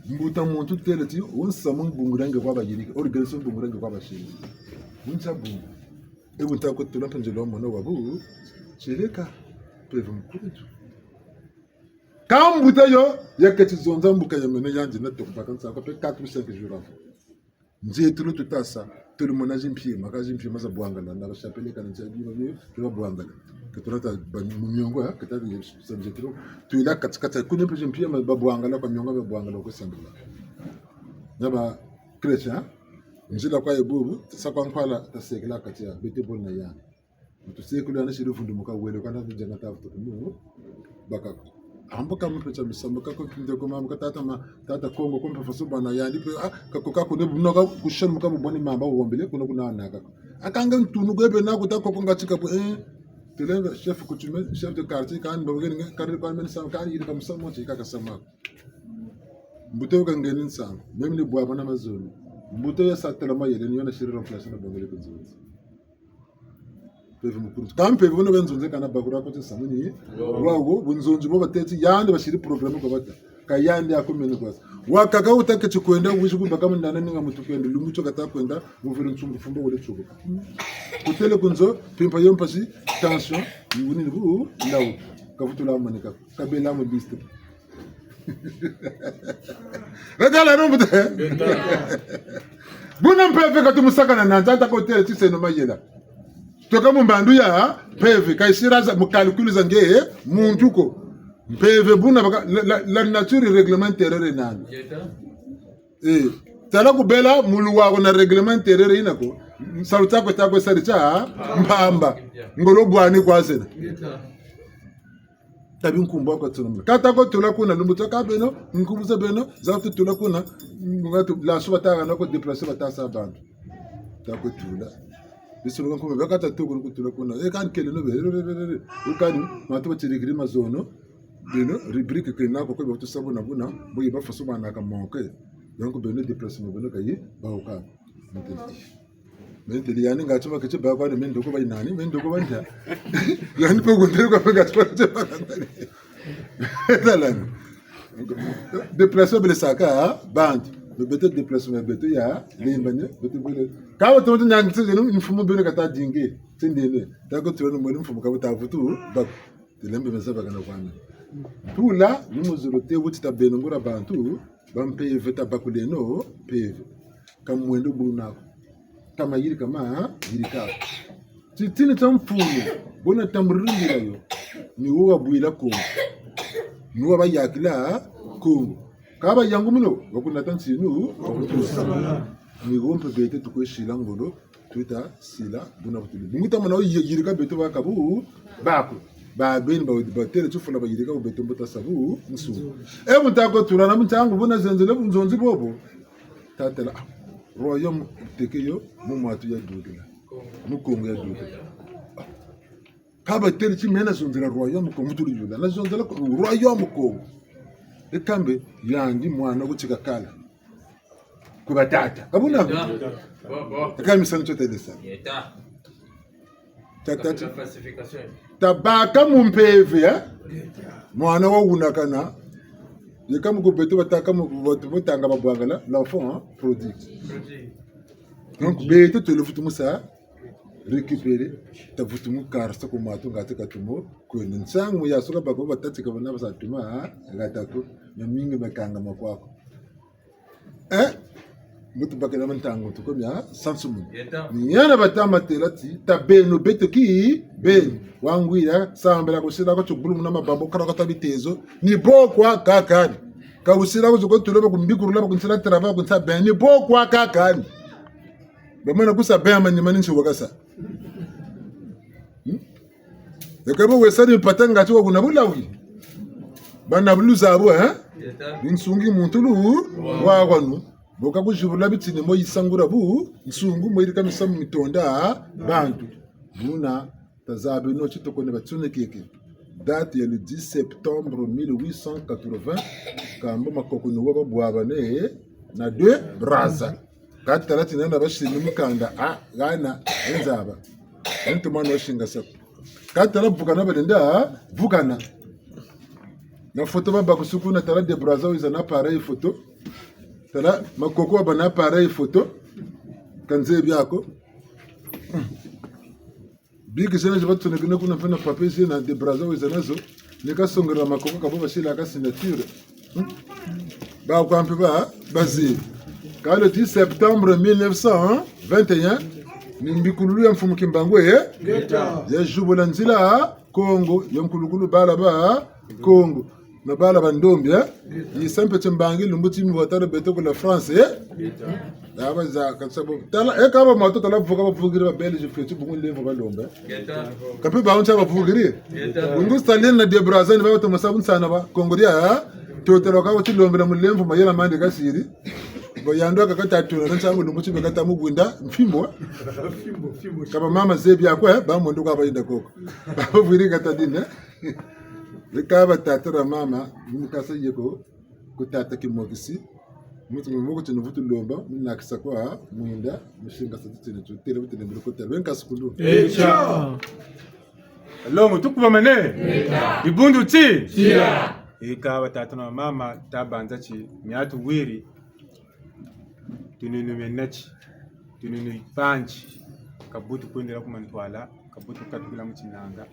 Mbuta muntu têle ti, wunsa mu bungu dia nge kwa bayirika, organisation bungu dia nge kwa basiri. Wunsa bungu. E wunta ko tula mpe nzelo mona wabu, tieleka, mpeve mukuntu. Ka mbuta yo, yaketi zonza mbuka ya mene yandi na toko baka nsa ko pe quatre ou cinq jours avant. Nze tulu tuta sa, tulu mona zimpiema, ka zimpiema za bwangala, na ba chapelet ka nze bima bi, ke ba bwangala. Ke tula ta ba mu miongo, ha, ke ta sa nze tulu, tuila kati kati, kuna mpe zimpiema ba bwangala, kwa miongo ba bwangala, ko sambila. Na ba chrétien, nzila kwa ye bubu, sa kwa nkwala, ta sekela kati ya, bete bol na yandi. Mutu sekulu yana siri vundumuka wele, kana vunja na tafu tukumu, bakako. Ambo ka mpe tia misamu, kako kinde ko mamba, ka tata ma, tata Kongo, ko mpe faso bana yandi mpe, ah, kako, kako ne bunoka, kushani muka buboni mamba wombele, kuno kuna naka. Akanga ntunu kwe be na kuta koko nga tika ko, eh, telenga chef coutumier, chef de quartier, kan ndo ngeni, kan ndo ngeni sa, kan yiri ka musamu, tika ka sama. Mbuta yo ka ngeni nsangu, même ni bwa bana mazono. Mbuta yo sa tala mayele, ni yo na siri remplacer na bongele ku nzonzi. Mpeve mukuntu. Ka mpeve buna benzonze kana bakura ko ti samuni. Wawo, bunzonzi bo bateti, yandi basiri programme ko bata. Ka yandi akumene kwa sa. Wakaka wuta keti kwenda, wizi kubaka mundana ninga mutu kwenda, lumbu tio kata kwenda, muviri nsungu fumba wole tsubuka. Kutele ku nzo, mpimpa yo mpasi, tension, yiwuni ni bu, ndawu. Kavutula moneka, kabela mu liste. Regala no mbuta. Buna mpeve ka tumusakana na nzanta ko tele tiseno mayela. Toka mu mbandu ya mpeve, ka yisiri za mu calcul za nge, muntu ko. Mpeve buna baka, la, la, la nature réglementaire re nani. Eh, tala kubela mulu wako na réglementaire yina ko. Salu tako tako sari tia mpamba. Ngolo bwani kwa zena. Tabi nkumbu kwa tuna. Kata ko tula kuna lumbu taka beno, nkumbu za beno, za tu tula kuna, ngatu la suba taka na ko déplacer bata sa bantu. Tako tula. Bisu nkumbu, bakata tuku kutula kuna. E kani kele no be, re, re, re, re. Ukani, matu batirikiri mazono. Beno, rubrique ke nako kwe batu sabu na buna, bo yiba faso bana ka moke. Donc, beno déplacement, beno kayi, ba uka. Ntele. Ntele, yandi nga tima keti ba kwa ni mendo ko ba yinani, mendo ko ba nta. Yandi pe kundele kwa pe nga tima keti ba kwa nani. Talani. Déplacement bele saka, hein? Bantu. Mais beto déplacement beto ya, lemba ne, beto bele. Ka beto beto nyangi tse zeno, mfumu beno kata dingi, tse ndele. Tako tuwele mwele mfumu ka beto vutu, bako. Tilembe meza bakana kwani. Tula, ni mu zulu te wuti tabeno nguria bantu, ba mpeve tabakuleno, mpeve. Ka mwendo buna ko. Ka mayirika ma, yirika ko. Titini tia mfumu, buna tamurindila yo. Ni wo wabwila Kongo. Ni wo wabayakila Kongo. Ka bayangu muno, wakunata ntinu, wakutusa. Ni wo mpe beto tukwe sila ngolo, twita sila, buna kutuli. Bungu tamana wo yi-, yirika beto bakabu, bako. Ba beni ba, batele tufula bayirika bu beto mbo tasa bu, nsu. E bu ntako tula na mu ntangu buna zenzele bunzonzi bobo. Tatala, ah, royaume teke yo, mu matu ya dudila. Mu Kongo ya dudila. Ah. Ka batele ti mena zonzela royaume Kongo, mu tuli yula. Na zonzela ko, royaume Kongo. E kambe, yandi mwana kutika kala. Ku batata. Ka buna? Yeta. Bon, bon. E kambe misani tio tele sa. Yeta. Tata ti. La pacification. Tabaka mu mpeve, eh? Mwana wa wunakana. Yeka mu ku beto bataka mu, batu botanga babwangala, l'enfant, hein, prodigue. Prodigue. Donc, beto twele vutu mu sa récupérer, ta vutu mu karisa ku matu ngatu katumo, kwena nsangu ya soka bako batatika bana basa tuma, hein, ngata ko, na mingi makanga makwako. Eh? Mutu bakela ma ntangu tuko mia sansu mu. Yeta. Ni yana bata matela ti, tabeno beto ki, beni. Wangwila, sambela kusila ko tubulu muna mabambo, kala kata bitezo. Ni bo kwa kakani. Ka usila ko zuko tuloba kumbikurula, ba kunsila travail, kunsa beni. Ni bo kwa kakani. Bamana kusa beni, mani, mani nsi wakasa. Hmm? Eka bo wesa ni mpata ngati wa kuna bulawi. Bana bulu zabu, eh? Ni nsungi muntu lu, wa kwanu. Bo ka kuzibula bitini mo yisangura bu, nsungu mo yirika misamu mitonda, bantu. Buna, tazabeno ti toko ne batsonekeke. Date ya le dix septembre mille huit cent quatre-vingts, kambo makoko ni wa babwabane, na de Brazza. Ka tala ti nana basini mukanda, ah, hana, nzaba. Ntu mwana wa singasa ko. Ka tala vukana balenda, vukana. Na foto ba bakusuku na tala de Brazza wiza na appareil photo. Tala makoko wabâ na appareil photo. Ka nzebi ako. Biki zena zi batsonekene kuna mpe na papier zena de Brazza wiza nazo. Ni kasongela makoko kabo basila ka signature. Hmm? Ba kwa mpe ba, bazi. Ka le dix septembre mille neuf cent vingt et un, ni mbikululu ya mfumu Kimbangu, eh? Ngeta. Ya zibula nzila Kongo, ya nkulukulu bala ba Kongo. Na bala ba ndombi, eh? Yisa mpe timbangi lumbu timi watala beto ku la France, eh? Ngeta. Aba za katsa bo. Tala, eh, ka ba mato tala vuka bavukiri ba Belge feti bungu lemvo balomba, eh? Ngeta. Ka mpe ba unsa bavukiri. Ngeta. Bungu Staline na de Brazza ni ba batomasa bunsana ba Kongo dia, eh? Totela ka batilombela mulemvo mayela mandi kasiri. Bo yando ka katatuna na nsangu lumbu timi kata mu bwinda mfimbo. Mfimbo, mfimbo. Ka ba mama zebi ako, eh? Ba mondo ka bayinda koko. Ba vwiri kata dine. Leka batata na mama, ni mu kasa yeko, ku tata Kimokisi. Mutu mu moko tino vutu lomba, mu nakisa kwa, mwinda, mu singasa titene tu, tele vutu lembele kota, ben kasukulu. Echa. Longo, tukubamane? Echa. Dibundu ti? Tia. Eka batata na mama, tabanza ti, miatu wiri. Tununu menati, tununu ipanti, ka butu kwendela ku mantwala, ka butu katukila mu tinanga.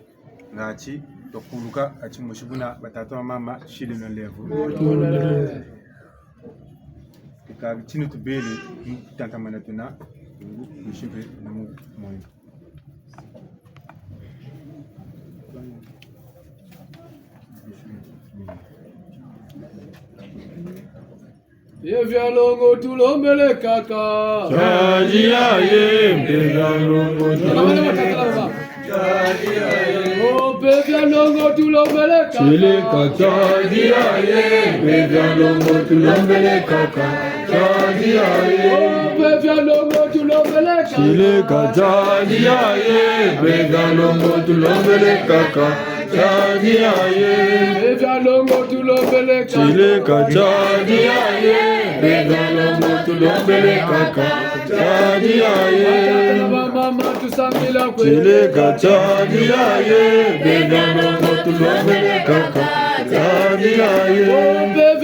Ngati, twakuluka, ati mosi buna, batata na mama, sili no levu. Eka bitinu tubele, mu tantamana tuna, ngu, musimpe, na mu, moyo. Ye vya longo tulombele kaka. Tadi ya ye, mpe vya longo tulombele kaka. Oh, mpe vya longo tulombele kaka. Tileka tadi ya ye, mpe vya longo tulombele kaka. Tadi ya ye. Oh, mpe vya longo tulombele kaka. Tileka tadi ya ye, mpe vya longo tulombele kaka. Tadi ya ye. Mpe vya longo tulombele kaka. Tileka tadi ya ye. Mpe vya longo tulombele kaka. Tadi ya ye. Batata na bamama tusambila kwe. Tileka tadi ya ye. Mpe vya longo tulombele kaka. Tadi ya ye. Oh, mpe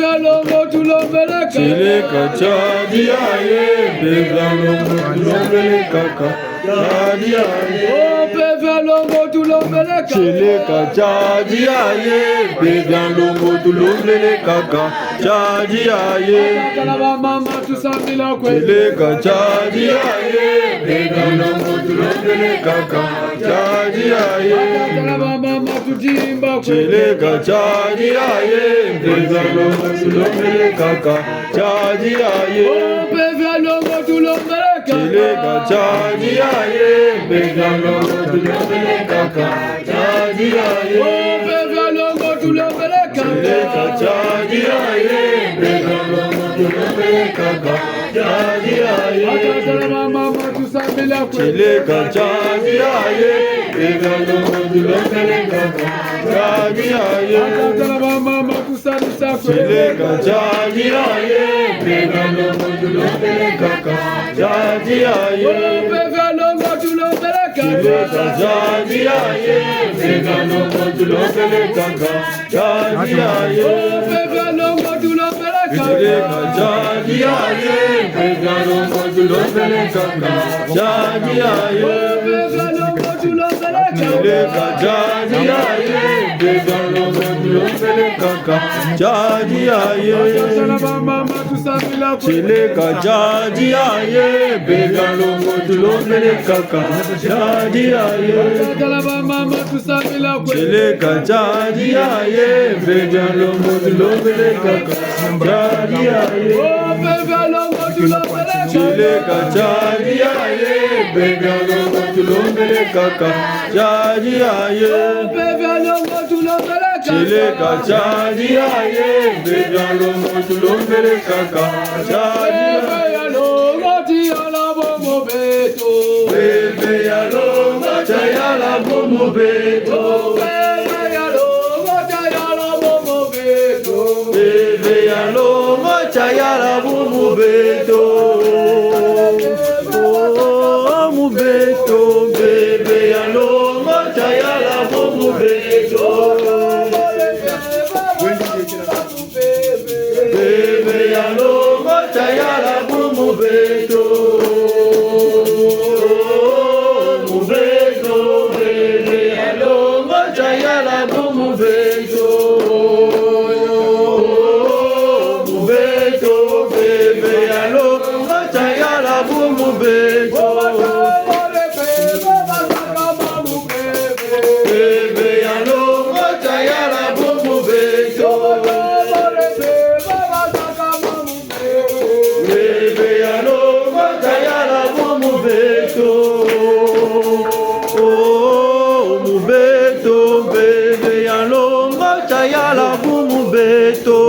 Tieleka tiari aye, mpeve ya longo tulombele kaka, tiari aye. Oh, mpeve ya longo tulombele kaka. Tieleka tiari aye, mpeve ya longo tulombele kaka, tiari aye. Tata na bamama, tusambila kwe. Tieleka tiari aye, mpeve ya longo tulombele kaka, tiari aye. Tata na bamama, tudimba kwe. Tieleka tiari aye, mpeve ya longo tulombele kaka, tiari aye. Oh, mpeve ya longo tulombele kaka. Tieleka tiari aye, mpeve ya longo tulombele kaka, tiari aye. Oh, mpeve ya longo tulombele kaka. Tieleka tiari aye, mpeve ya longo tulombele kaka, tiari aye. Tata na bamama, tusambila kwe. Tieleka tiari aye, mpeve ya longo tulombele kaka, tiari aye. Tata na bamama, tusalisa kwe. Tieleka tiari aye, mpeve ya longo tulombele kaka, tiari aye. Oh, mpeve ya longo tulombele kaka. Tieleka tiari aye, mpeve ya longo tulombele kaka, tiari aye. Oh, mpeve ya longo tulombele kaka. Tieleka tiari aye, mpeve ya longo tulombele kaka, tiari aye. Oh, mpeve ya longo tulombele kaka. Tieleka tiari aye, mpeve ya longo tulombele kaka, tiari aye. Tata na bamama, tusambila kwe. Tieleka tiari aye, mpeve ya longo tulombele kaka, tiari aye. Tata na bamama, tusambila kwe. Tieleka tiari aye, mpeve ya longo tulombele kaka, tiari aye. Oh, mpeve ya longo tulombele kaka. Tieleka tiari aye, mpeve ya longo tulombele kaka, tiari aye. Oh, mpeve ya longo tulombele kaka. Tieleka tiari aye, mpeve ya longo tulombele kaka, tiari aye. Mpeve ya longo, tiya la bumu beto. Mpeve ya longo, tiya la bumu beto. Mpeve ya longo, tiya la bumu beto. Mpeve ya longo, tiya la bumu beto. Oh, mu beto, mpeve ya longo, tiya la bumu beto. Mpeve ya longo, tiya la bumu beto. Mu beto, mpeve ya longo, tiya la bumu beto. Mu beto, mpeve ya longo, tiya la bumu beto. Mpeve ya longo, tiya la bumu beto. Mpeve ya longo, tiya la bumu beto. Oh, mu beto, mpeve ya longo, tiya la bumu beto.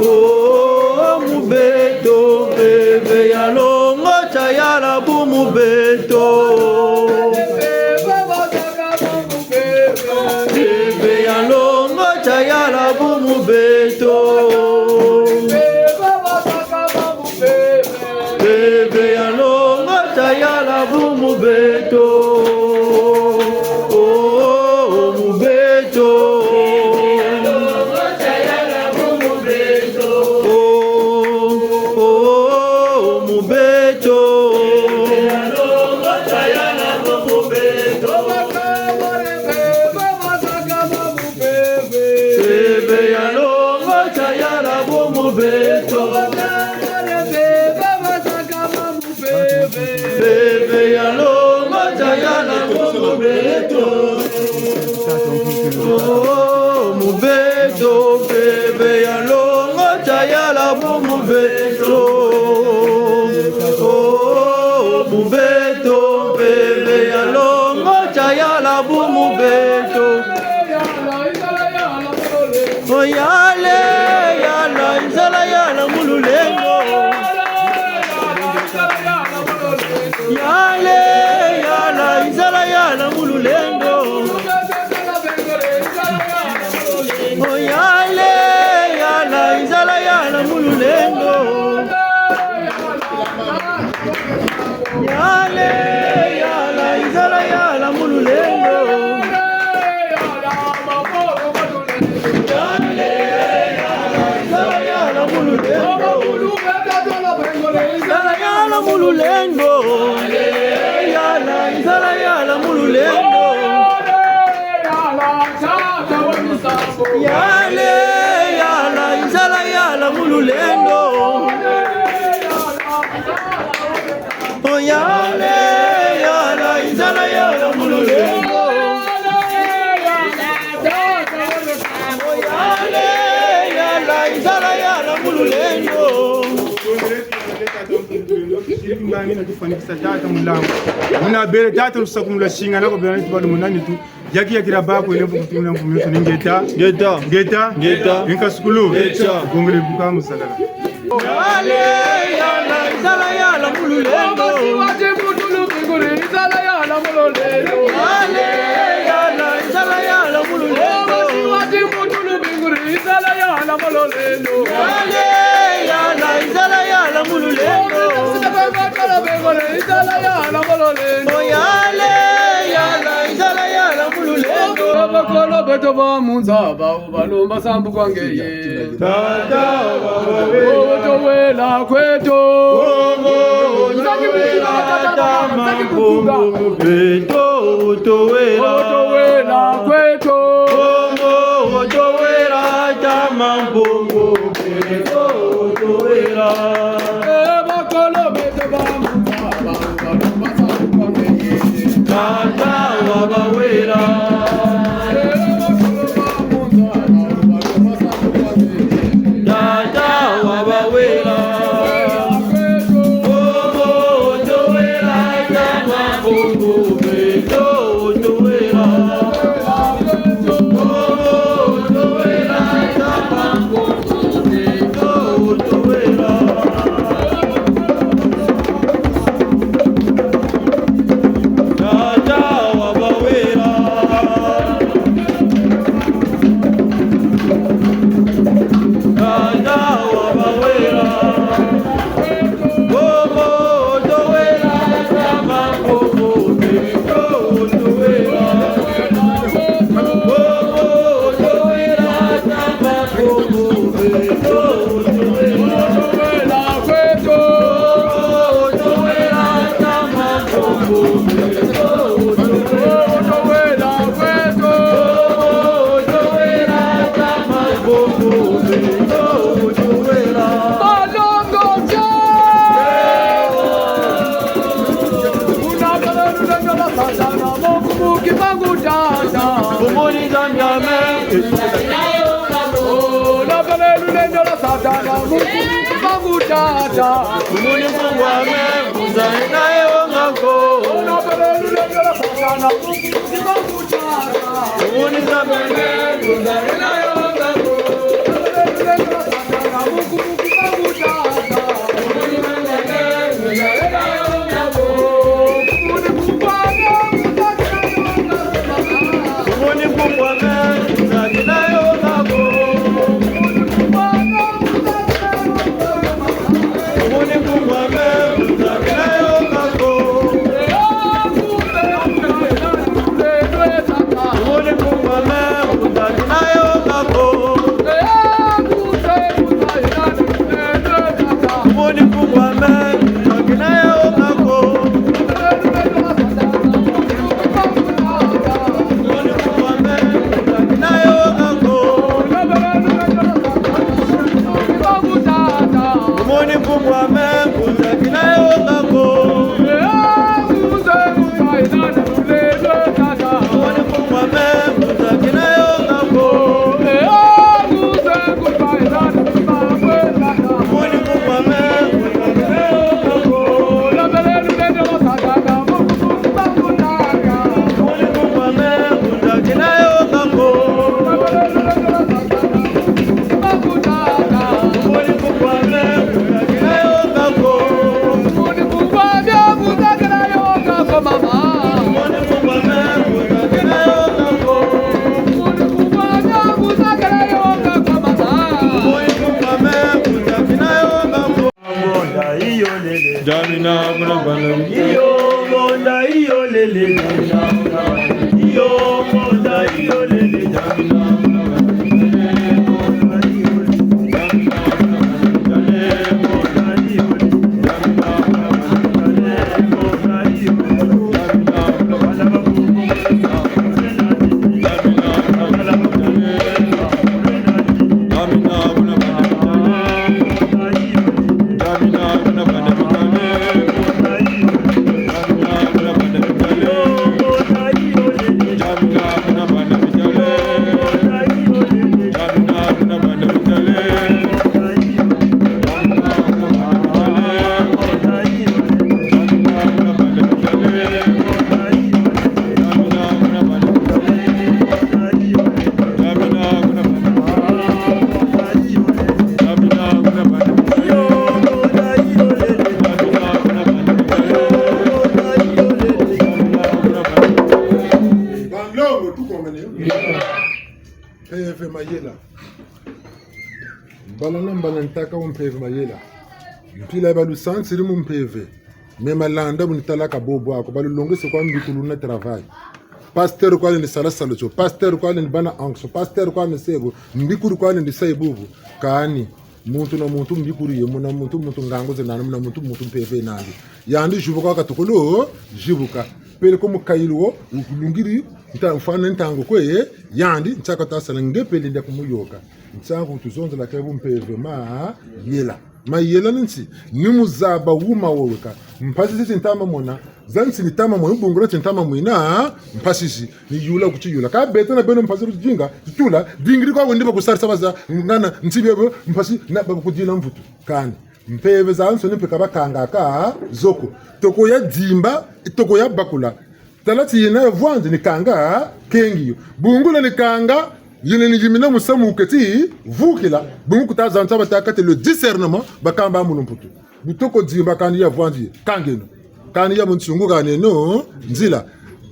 Oh, mu beto, mpeve ya longo, tiya la bumu beto. Mpeve ya longo, tiya la bumu beto. Mpeve ya longo, tiya la bumu beto. Oh, mu beto. Oh, oh, mu beto. Mpeve ya longo, tiya la bumu beto. Mpeve ya longo, tiya la bumu beto. Oh, mu beto, mpeve ya longo, tiya la bumu beto. Oh, mu beto, mpeve ya longo, tiya la bumu beto. Oh, yale, yala, nzala yala mu lulendo. Yale, yala, nzala yala mu lulendo. Oh, yale, yala, nzala yala mu lulendo. Yale, yala, nzala yala mu lulendo. Yale, Lulendo. Yala, nzala yala mu lulendo. Yale, yala, nzala yala mu lulendo. Oh, yale, yala, nzala yala mu lulendo. Oh, yale, yala, nzala yala mu lulendo. Mbangi na tufwanikisa tata mulambu. Muna bele tata lusakumuna singa na ko bela ni tubalu munani tu. Yaki yaki la ba ko ele mpukutu na mpukutu ni ngeta. Ngeta. Ngeta. Ngeta. Inka sukulu. Ngeta. Kongole buka musakala. Yale, yala, nzala yala mu lulendo. Wati mutulu binguri, nzala yala mu lulendo. Yale, yala, nzala yala mu lulendo. Wati mutulu binguri, nzala yala mu lulendo. Yale, yala, nzala yala mu lulendo. Nzala yala mu lulendo. Oh, yale, yala, nzala yala mu lulendo. Bakolo beto ba mu nza ba balomba sambu kwa ngeye. Tata wa bawe. Otowela kweto. Kongo, otowela tama Kongo. Beto, otowela. Otowela kweto. Kongo, otowela tama Kongo. Beto, otowela. Eh, bakolo beto ba mu nza ba. Tata wa bawela. Tata wa bawela. Kongo, otowela tama Kongo, beto, otowela. Kongo, otowela tama Kongo. Satana, mu bangu tata. Omoni Mpungu ame, mbuta ena yo ngako. Omoni Nzambi ame, mbuta ena yo ngako. Omoni Mpungu ame, mbuta ena yo ngako. Omoni Mpungu ame, mbuta ena yo ngako. Bala na mbala ntaka wo mpeve mayela. Mpila ya balusansiri mu mpeve. Me malanda bu nitalaka bobo ako. Balulongese kwa mbikulu na travail. Pasteur kwa lendi sala salu tio. Pasteur kwa lendi bâ na onction. Pasteur kwa lendi sa bubu. Mbikulu kwa lendi sa bubu. Kani. Muntu na muntu mbikulu ye, muna muntu muntu ngangu ze nandi, muna muntu muntu mpeve nandi. Yandi zibuka katukulu, zibuka. Peleko mukayulu wo, wulungiri, nta-, mfwana ntangu kwe, yandi, ntiaka tasala nge pele ndia kumuyoka. Ntiaka tuzonzela ke bu mpeve mayela. Mayela ni nti, ni mu zaba wuma wo weka. Mpasi zi ntama mona, za nti ni tama mona, bungula nti ntama mwina, mpasi zi, ni yula kuti yula. Ka beto na beno mpasi kuti dinga, tula, dingiri kwa wendi bakusarisa baza, ngana, nti bebo, mpasi, na bakudila mvutu. Kani, mpeve zazansoni mpe ka bakangaka zo ko. Toko ya dimba, toko ya bakula. Tala ti yina ya vwanzi ni kanga, kengi yo. Bungula ni kanga, yina ni yimina musamu keti, vukila. Bungu kutaza nti batâka ti le discernement, bakamba mu lumputu. Bu toko dimba kani ya vwanzi, kangeno. Kani ya bunsungu kaneno, nzila.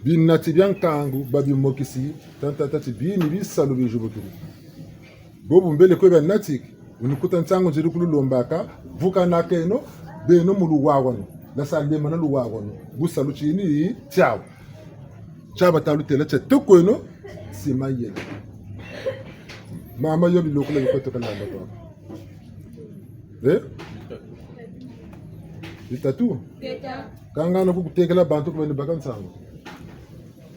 Binati bia nkangu, babimokisi, tantata ti bini bisalu bizibukiri. Bobu mbele kwe bia natiki, wuni kuta nsangu nzeri kululombaka, vukanakeno, beno mu luwawanu, lasa lema na luwawanu, bu salu tini tiawu. Tia bata lutêla tia tukweno, si mayela. Mama yo bilokela bikoto kalanda kwa. Eh? Bitatu? Kangana ku kutekela bantu ku bani baka nsangu.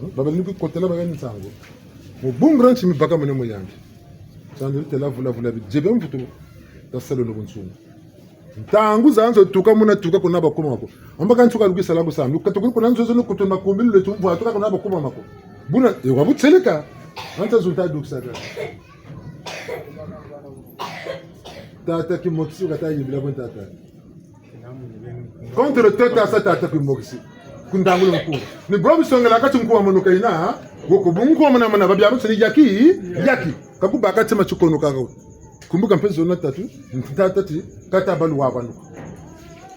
Hmm? Babali ni kukotela baka nsangu. Mu bungu dia nti mi baka mene mu yandi. Sandi tela vula vula bi. Zebe mvutu. Tasalo no bunsungu. Ntangu zazansoni tuka muna tuka kuna bakuma ko. Amba kanti ka lukisa la kusamba. Katuka kuna nzozo no kutu makumbi lule tumvwa tuka kuna bakuma mako. Buna, e wa butseleka. Anta zunta dukisaka. Tata Kimokisi kata yibila kwa tata. Contre tata sa tata Kimokisi. Ku ntangu le nkunga. Ni bro bisongela kati nkunga monuka yina, ha? Woko bu nkunga mona mona babia mutsi ni yaki, yaki. Kakubaka tima tikono kaka. Kumbuka mpe zona tatu, tata ti, kata balu wa banu.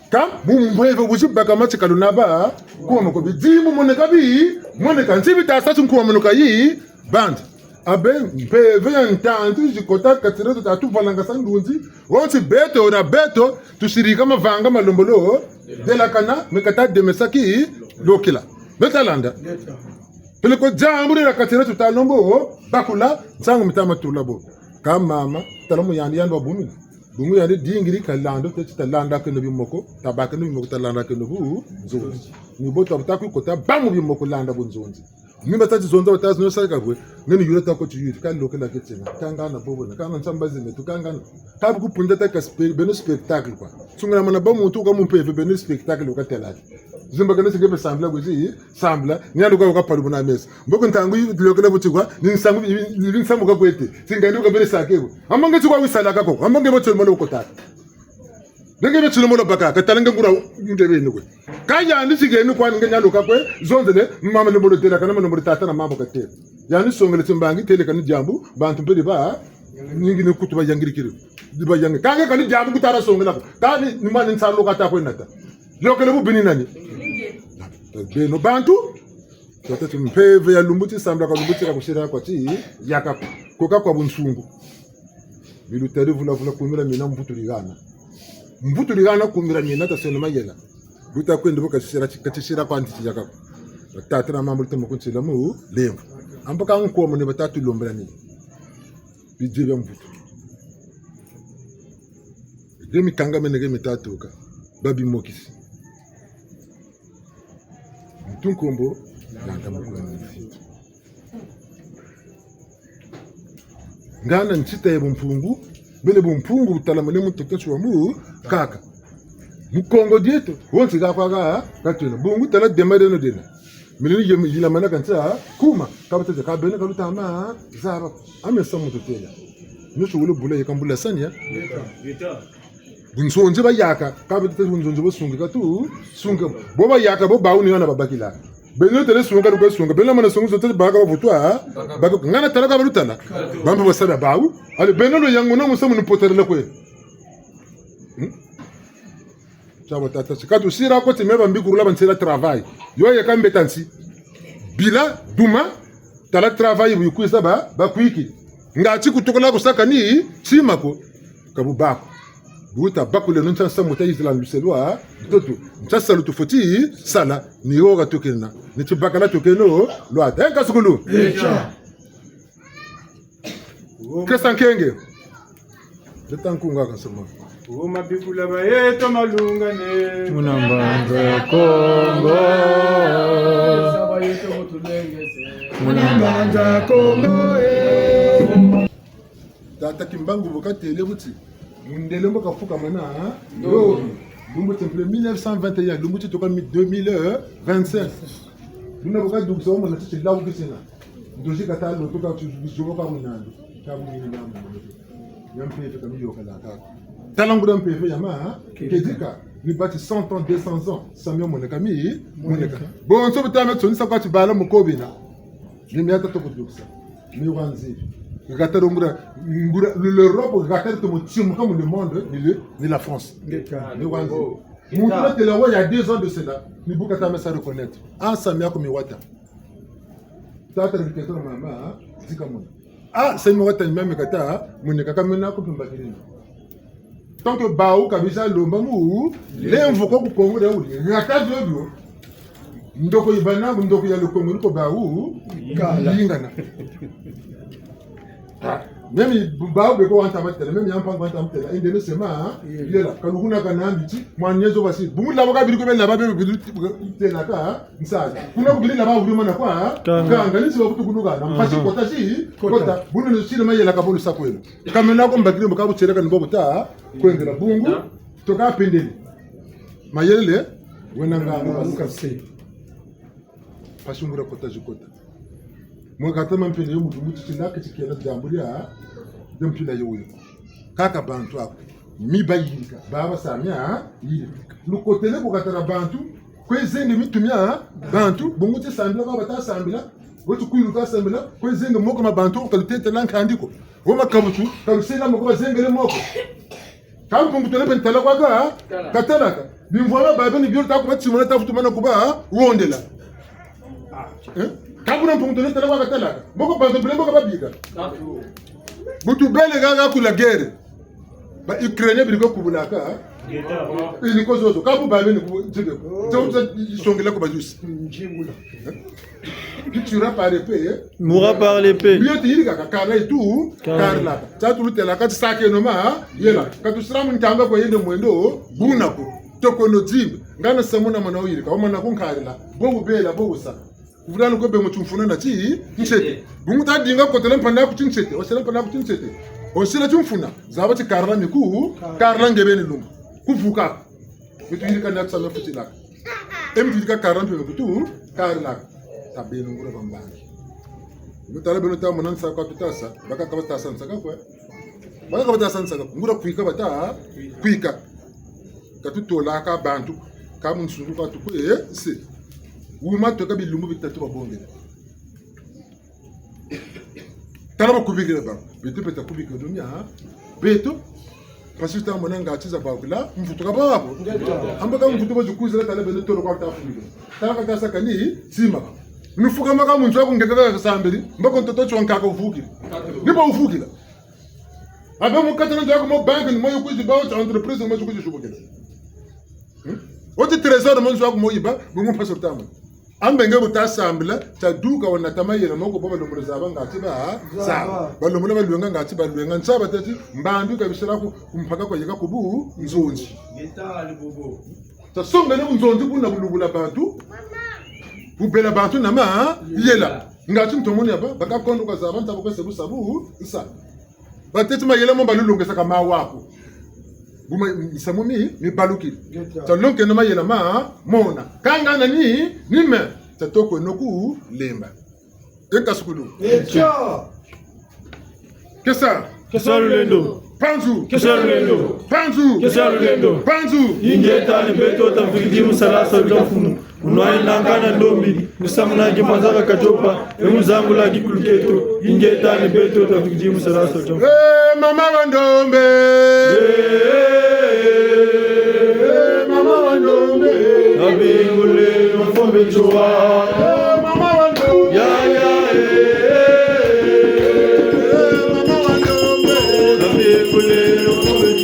Ka, bu mpeve buzi baka mati kalu naba, kuma ko bidimbu moneka bi, moneka nti bita sa ti nkunga monuka yi, bandi. Abe, mpeve ya ntantu zikota kati dieto tatu valanga sa ndunzi, wonsi beto na beto, tusirika mavanga malembolo delakana, me kata demesaki lokila. Beta landa. Peleko diambu dia kati dieto talombo, bakula, nsangu mi tama tula bo. Ka mama, tala mu yandi yandi wa bumina. Bungu yandi dingiri kalanda, teti talandakeno bimoko, tabakeno bimoko, talandakeno bunzonzi. Ni bo tabuta kukota, bâ mu bimoko landa bunzonzi. Ni bata ti zonza bata zonza saka bwe. Nge ni yula tako ti yula. Ka lokela ke tiena. Kangana bobo na. Kangana nsamba zime tu kangana. Ka bu kupunda ta ka spe-, beno spectacle kwa. Sungana mana ba muntu ka mu mpeve beno spectacle ka tela. Zimba kana singe be sambila bwe zi, sambila. Ni ando ka ka palu buna mesa. Mboko ntangu yi lokela buti kwa. Ni nsangu, ni, ni nsangu ka kwete. Singa ndo ka bele sake bwe. Amba nge ti kwa wisala kako. Amba nge bo tso molo kota. Nge be tsi lo molo baka. Ka tala nge ngura nge be ni kwe. Ka yandi sigeni kwani nge nyaluka kwe, zonzele, mama lembolo delakana, mama lembolo tata na mambu katêle. Yandi songele timbangi, têle kani diambu, bantu mpele ba, ningi ni kutu bayangirikiri. Di bayangi. Ka nge kani diambu kutala songela ko. Kani ni mani nsalu kata kwe nata. Yokele bu bini nani? Beno bantu, tata ti mpeve ya lumbu ti sambila ka lumbu ti ka kusira kwa ti, yaka ko. Koka kwa bunsungu. Bilutari vula vula kumira mina mvutu ligana. Mvutu ligana kumira mina taseno mayela. Buta kwende bu katisira, katisira kwa nti ti yaka ko. Batata na mama luta mu kuntila mu lemvo. Amba ka nkomo ni batatu lombela ni. Bidie bia mvutu. Ge mikanga mene ge mitatuka. Babimokisi. Muntu nkombo, landa mukwenda. Ngana ntita ya bumpungu, bele bumpungu butalamane mu ntoto nsi wa mu kaka. Mu Kongo dieto, wonsi ga kwa ga, katwena. Bungu tala dema deno dena. Milini yem-, yilamana kansa, kuma, kabatete, ka beno kalutama, zaba. Ame samu tutela. Nyoso wele bula yeka mbula sania. Bunzonzi bayaka, ka bete bunzonzi bo sungika tu, sunga. Bo bayaka, bo bawu ni yo na babakila. Beno tele sunga, lukwe sunga. Beno mana sunga, zote baka bavutwa, baka ngana tala ka balutala. Bambi basala bawu. Ale beno lo yango na musamu ni poterele kwe. Hmm? Tia batata, si ka tusira ko ti me bambi kurula bansela travail. Yo yeka mbeta nsi. Bila, duma, tala travail bu yikwiza ba, bakwiki. Nga ti kutukula kusaka ni, tima ko. Ka bu bâ ko. Bu ta bakuleno ntia nsamu ta yizila luse lwa ntoto. Ntia salu tufweti sala, ni wo ka tukena. Ni tibakala tukeno lwata. Eh, nkasukulu. Kesa nkenge. Leta nkunga kasoma. Wo mabikula ba yeto malungane. Muna Mbanza Kongo. Muna Mbanza Kongo, eh. Tata Kimbangu bu katêle bu ti, mundele mbo kafukamana, ha? Yo. Lumbu ti mpila mille neuf cent vingt et un, lumbu ti tuka mi-, deux mille vingt-cinq. Buna bu kadukisa wo mona ti tilawu kisina. Ndozi kata lo tuka tu, bizoba ka munandi. Ka munini na munandi. Ya mpeve ka miyoka la kaka. Tala nguria mpeve ya ma, ha? Kedika. Ni bati cent ans, deux cents ans. Samia moneka mi, moneka. Bonso bu tame tsonisa kwa tibala mukobina. Ni mia ta toko dukisa. Mi wanzi. Gatari nguria, nguria, l'Europe gatari tomo timuka mu le monde, ni le, ni la France. Ngeta. Mi wanzi. Muntu na têla wa, il y a deux ans de cela, ni bu kata me sa reconnaître. Ah, Samia ko mi wata. Tata riketoro mama, zika mona. Ah, Samia wata ni mama kata, mone kaka mena ko pimba kirina. Tant que bawu ka bisa lomba mu, lemvo ko ku Kongo dia wuri. Ngata bio bio. Ndoko yibana, ndoko ya le Kongo, ni ko bawu, kala. Yingana. Ah, même bawu be ko wanta batêla, même ya mpangi wanta batêla, ende ne sema, yela, kalukuna kanambi ti, mwan'ezo basi, bungu labo ka biri ko be laba be biri têla ka, nsazi. Kuna ku biri laba wuri mana kwa, kanga. Kanga, ni si ba kutukuluka, na mpasi kota si, kota, bunu ne sile mayela ka bolu sa kwela. Kamena ko mbakiri mbo ka bu tieleka ni bo bu ta, kwengela bungu, toka pendele. Mayele, wena nga, nga, nga, se. Mpasi nguria kota zikota. Mwe kata ma mpila yo mutu mutu tindaka tikela diambu dia, dia mpila yo yo. Kaka bantu ako. Mi bayirika, baba Samia, yirika. Lukotele ku katala bantu, kwe zenge mitu mia bantu, bungu ti sambila, baba ta sambila, weti kwilu ta sambila, kwe zenge moko ma bantu, ka lutetela nkandi ko. Wo makabutu, ka lusela moko bazengele moko. Ka Mpungu Tulendo mpe ntala kwa ka, katalaka. Bimvwama babe ni bio ta kuba timona ta vutu mana kuba wondela. Eh? Ka buna Mpungu Tulendo ntala kwa katalaka. Mboko bantu mpila mboko babika. Bu tubele kaka ku la guerre. Ba Ukrainiens biri ko kubulaka. Ili ko zozo. Ka bu babe ni ku, tibe. Tibe, tibe, songela ko ba jusi. Qui tuera par épée, hein? Mourra par l'épée. Bio ti yirika ka karila yi tu, karila. Karila. Tia tulutelaka ti sakeno ma, yela. Ka tusila mu ntamba kwa yende mwendo, buna ko. Toko no dimbe. Ngana samu na mana wuyirika, wamana ku nkarila. Bo bubela, bo busa. Kuvula nuko be mu timfuna na ti, nsete. Bungu ta dinga kotela mpanda ku tinsete, osela mpanda ku tinsete. Osela timfuna, zaba ti karila miku, karila nge beni lumbu. Kuvuka. Mitu yirika na tsa me futilaka. E mitu yirika karila mpe mikutu, karilaka. Tabeno nguria bambangi. Mutala beno ta mona nsaka tutasa, baka ka batasa nsaka kwe. Baka ka batasa nsaka, nguria kwika bata, kwika. Ka tutolaka bantu, ka mu nsungu kwa tukwe, eh, se. Wuma tweka bilumbu bitatu babongele. Tala bakubikila ba. Beto mpe ta kubikila do mia, ha? Beto. Mpasi ta mona ngati za bakula, mvutu ka babo. Amba ka mvutu bo zikwizila tala beno tolo kwa ta fumika. Tala ka ta saka ni, sima. Ni fukamaka mu nzo aku nge kaka sambili, mbako ntoto tio nkaka uvukila. Ni ba uvukila. Abe mu kati na nzo aku mo banque, ni mo yikwizi ba, entreprise, ni mo yikwizi zubukila. Hmm? Oti trésor mo nzo aku mo yiba, bungu mpasi ta mona. Ambe nge bu ta sambila, tia duka wanata mayela moko bo balembolo zaba ngati ba, zaba. Zaba. Balembolo balwenga ngati balwenga. Nsa batâ ti, mbambi ka bisila ku, ku mpaka kwa yeka ku bunzonzi. Ngeta ali bobo. Tia songele bunzonzi buna bulubula bantu. Bubela bantu na mayela. Ngati ntomoni ya ba, baka kondo kwa zaba, nta bu kwe se bu sa bu, nsa. Bateti mayela mo balulongesaka mawa ko. Buma misamu mi, mibalukiri. Ngeta. Tia lonkeno mayela ma, mona. Kanga na ni, ni me. Tia tokweno ku lemba. E nkasukulu. Etia. Kesa. Kesa lulendo. Mpanzu. Kesa lulendo. Mpanzu. Kesa lulendo. Mpanzu. Ingeta ni beto tavikidi mu sala salu tia mfumu. Munwani na nkanda ndombi, musamu na kimpanza ka katiopa, e mu zangula kikulu kieto, ingeta ni beto tavikidi mu sala salu tia mfumu. Eh, mama wa ndombe. Eh, mama wa ndombe. Nabingule mfombe nzowa. Eh, mama wa ndombe. Ya, ya, eh, eh, eh, mama wa ndombe. Nabingule mfombe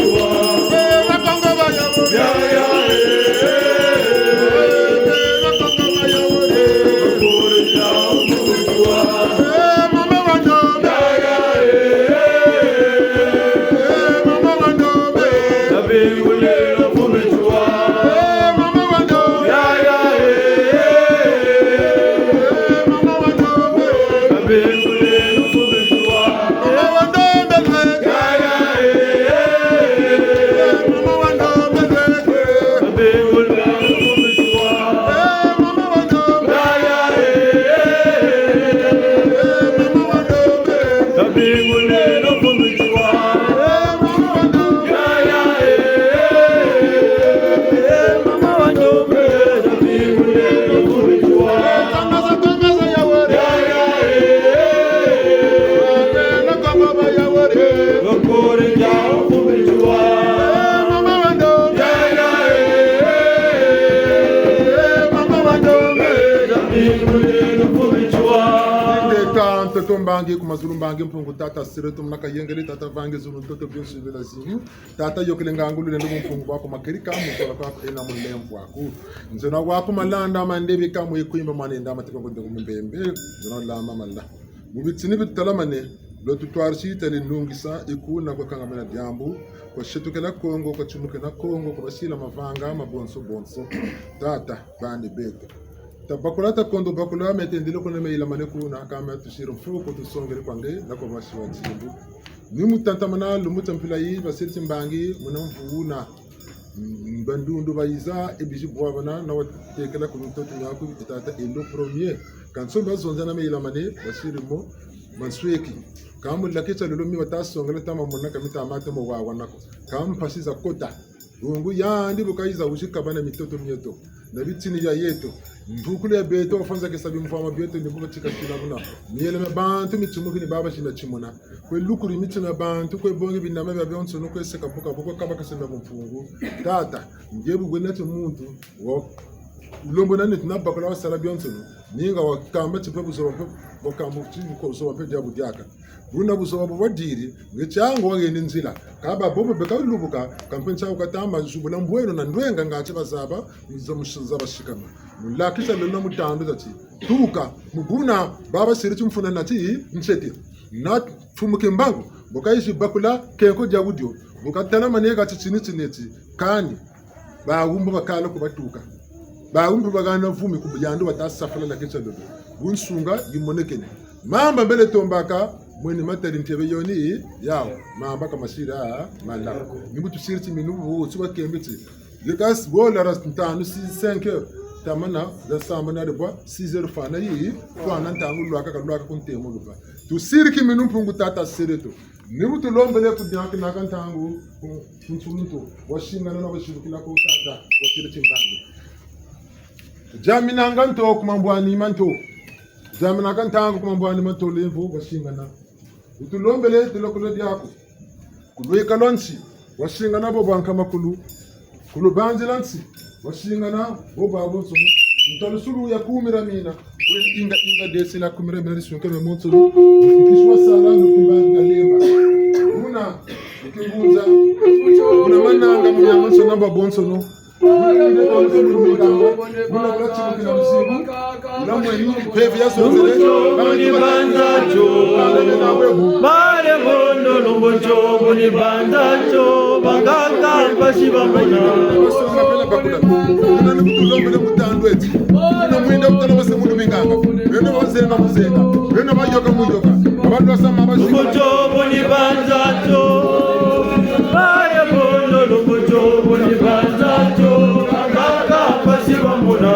Mbangi ku mazulu, mbangi Mpungu Tata Sire, tumuna kayengele, Tata vangi zulu, ntoto, bionso bila zingi. Tata yokele ngangu, lulendo mu Mpungu bwaku, makerika, mu zola kwaku, ena mulemvo waku. Nzena waku malanda, mande bika, mu ikwimba, manenda, mateka, kunde ku mbembe, nzena lama mala. Mu bitini bitalamane, lwa tutwarisi tali nungisa, ikuna kwa kangamena diambu, kwa setukela Kongo, kwa timukena Kongo, kwa basila mavanga, ma bonso bonso. Tata, bani beto. Tabakula, takondo bakula, metendele kuna meyilamane kuna, kama tusiri mfuku, tusongele kwa nge, na kwa basi wa nzimbu. Ni mu tatamana, lumbu tia mpila yi, basiri timbangi, muna mvu wuna. Mm, bandundu bayiza, e bizi bwabana, na watekela ku mitoto miaku, e tata elo premier. Kansi bazonza na meyilamane, basiri mo, mansweki. Ka mu lakisa lolo mi bata songela tama mona ka mita mate mo wawana ko. Ka mpasi za kota. Bungu yandi bu kayiza wizi kabana mitoto mieto. Na bitini bia yeto. Mvukulu ya beto, wafanza kesa bimvwama bieto, ni bu batika kila buna. Miela mia bantu mitimukini baba zina timona. Kwe lukuri mitima mia bantu, kwe bongi binama bia bionsono, kwe seka buka, buka kaba kasenda ku Mpungu. Tata, nge bu wena ti muntu, wo. Lombo na nitu na bakula wasala bionsono. Ninga wakamba ti mpe buzoba mpe, wakamba ti buzoba mpe diabu diaka. Buna buzoba bu bwadiri, nge tiangu waheni nzila. Kâ ba bobo beka lubuka, kampe ntia wukatama zubula mbweno na ndwenga ngati bazaba, za mus-, za basikama. Mu lakisa lolo na mu tandu tati. Tuka, mu buna, baba siri timfuna nati, nsete. Na Mfumu Kimbangu, bu kayizi bakula, kenko dia budio. Bu katalamane ka titini tineti, kani. Bawumbu bakala ku batuka. Bawumbu bagana vumi ku yandi wata safala lakisa lolo. Bunsunga yimonekene. Mamba mbele tombaka, mweni matari ntebe yoni, yawu. Mamba ka masira, mala. Ni bu tusiri timinu, bu, tuba kembeti. Yekas, gola ras ntanu, six, cinq heures. Tamana, za samba na debwa, six heures fwana yi, fwana ntangu lwaka, ka lwaka ku ntemo luba. Tusiri kiminu Mpungu Tata Sire to. Ni bu tulombele ku dianki naka ntangu, ku, ku nsulu nto, wasingana na basibukila ku tata, wasiri timbangi. Diaminanga nto ku mambwani ma nto. Diaminaka ntangu ku mambwani ma nto lemvo, wasingana. Bu tulombele, tulokolo diaku. Ku lweka lwa nsi, wasingana bo bwa nkama kulu. Ku lubanzi lwa nsi, wasingana, bo babo nsomo. Ntalusulu ya kumira mina. Wele inga, inga desi la kumira mina, disunke me monsulu. Kiswa sala, nukimbanga lemba. Muna, nukimbunza. Muna mananga, muna manso namba bonsono. Muna minde bonso, muna minganga. Muna kula timu kina musibu. Lumbu tiobo ni banza tio. Bale bondo lumbu tiobo ni banza tio. Banganga mpasi bamona. Basonga pele bakula. Kuna ni kutulombele mutandu eti. Kuna mwinda kutala base munu minganga. Beno bazenga muzenga. Beno bayoka muyoka. Abalwasa mabasi. Lumbu tiobo ni banza tio. Bale bondo lumbu tiobo ni banza tio. Banganga mpasi bamona.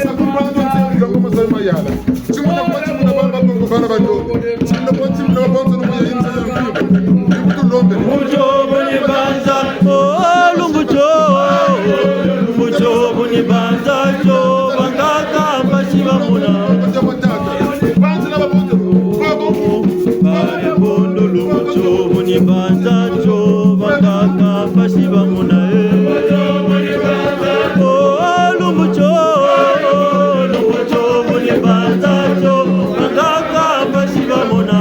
Sakumbandu nti, ndongo muzali mayala. Timuna kwa timuna baba Kongo bana ba Kongo. Timuna kwa timuna baba Kongo ya inza ya Kongo. Ni kutulombele. Lumbu tiobo ni banza, oh, lumbu tiobo, lumbu tiobo ni banza tio, banganga mpasi bamona. Banza na baba Kongo. Bale bondo lumbu tiobo ni banza tio, banganga mpasi bamona, eh. Oh, lumbu tiobo, lumbu tiobo ni banza tio, banganga mpasi bamona.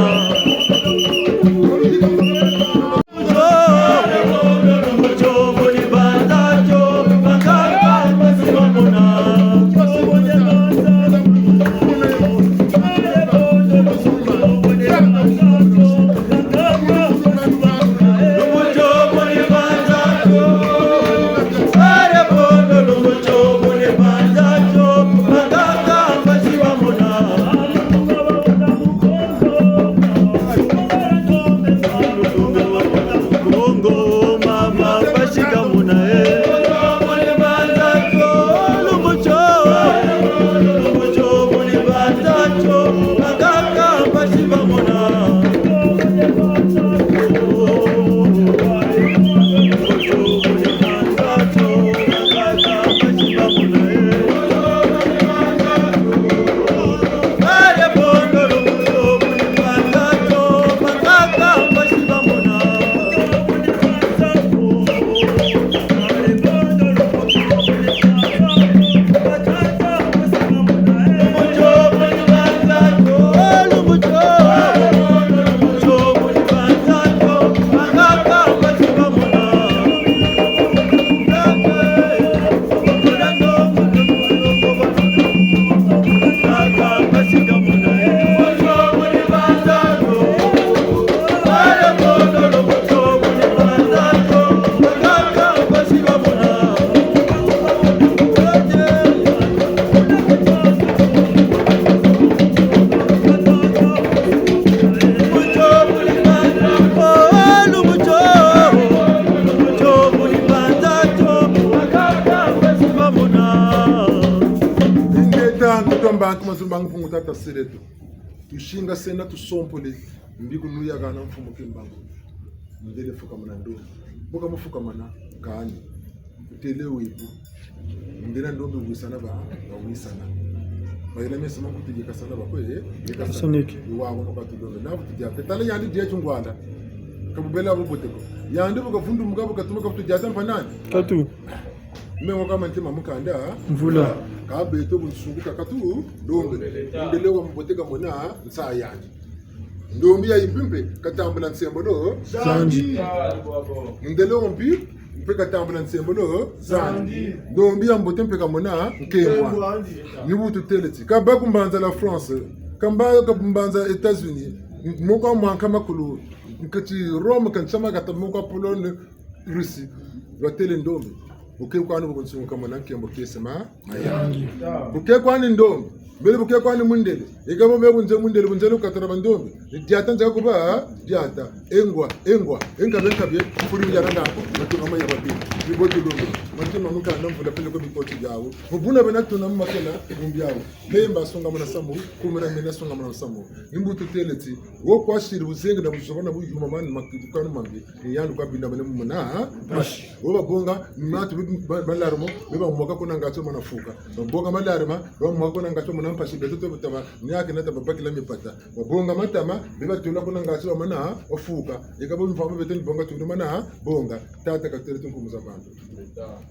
Bantu mazulu bangu Mpungu Tata Seleto. Tusingasene tusompole. Mbi kunu yakana Mfumu Kimbangu. Mundele fukamana ndombi. Bu kamufukamana kani. Kutele wibu. Mundele ndombi wisana ba, ba wisana. Bayela mesa makutu yekasana ba kwe, yekasana. Saniki. Iwa wono katulombele. Na kutu dia. Tala yandi dia tungwala. Ka bubela bubote ko. Yandi bu kavundumuka bu katuma ka kutu dia ta mpanani. Tatu. Me ngo kama ntima mu kanda. Mvula. Ka beto bunsungu ka katulombele. Mundele wa mbote kamona nsayi yandi. Ndombi ya yimbi mpe katambula nsembolo zandi. Mundele wa mbi mpe katambula nsembolo zandi. Ndombi ya mbote mpe kamona nkembo. Ni bu tutele ti. Ka bâ ku mbanza la France. Ka bâ ku mbanza États-Unis. Moko mwa nkama makulu. Nkati Rome, ka nsama kata moko Pologne. Russie, batele ndombi. Bu ke kwani bu bunsungu kamona nkembo kiese ma, mayangi. Bu ke kwani ndombi. Mbele bu ke kwani mundele. Eka bo be bunze mundele, bunze lukatala bandombi. Ni diata nza kuba, diata. Engwa, engwa. Enkabe, enkabe. Kuri yara ndako. Matu kama ya babi. Ni boti ndombi. Matu mamuka na mvula peleko bikoti yawu. Mu buna bena tuna mu makela, mumbi yawu. Lemba sungamana samu, kumira mena sungamana samu. Ni bu tutele ti. Wo kwa siri buzengi na buzoba na buyuma mani makikanu mambi. Ni yandi kwa binda mane mumona, ha? Mpasi. Wo babonga, ni matu bi-, ba-, malarme, be bamwaka kuna ngati mana fuka. Babonga malarme, bamwaka kuna ngati mana mpasi, beto to butama, ni yake na taba bakila mipata. Babonga matama, be batula kuna ngati mana, ha? Ofuka. Eka bo mfama beto ni bonga tuli mana, ha? Bonga. Tata katele tu nkumbu za bantu.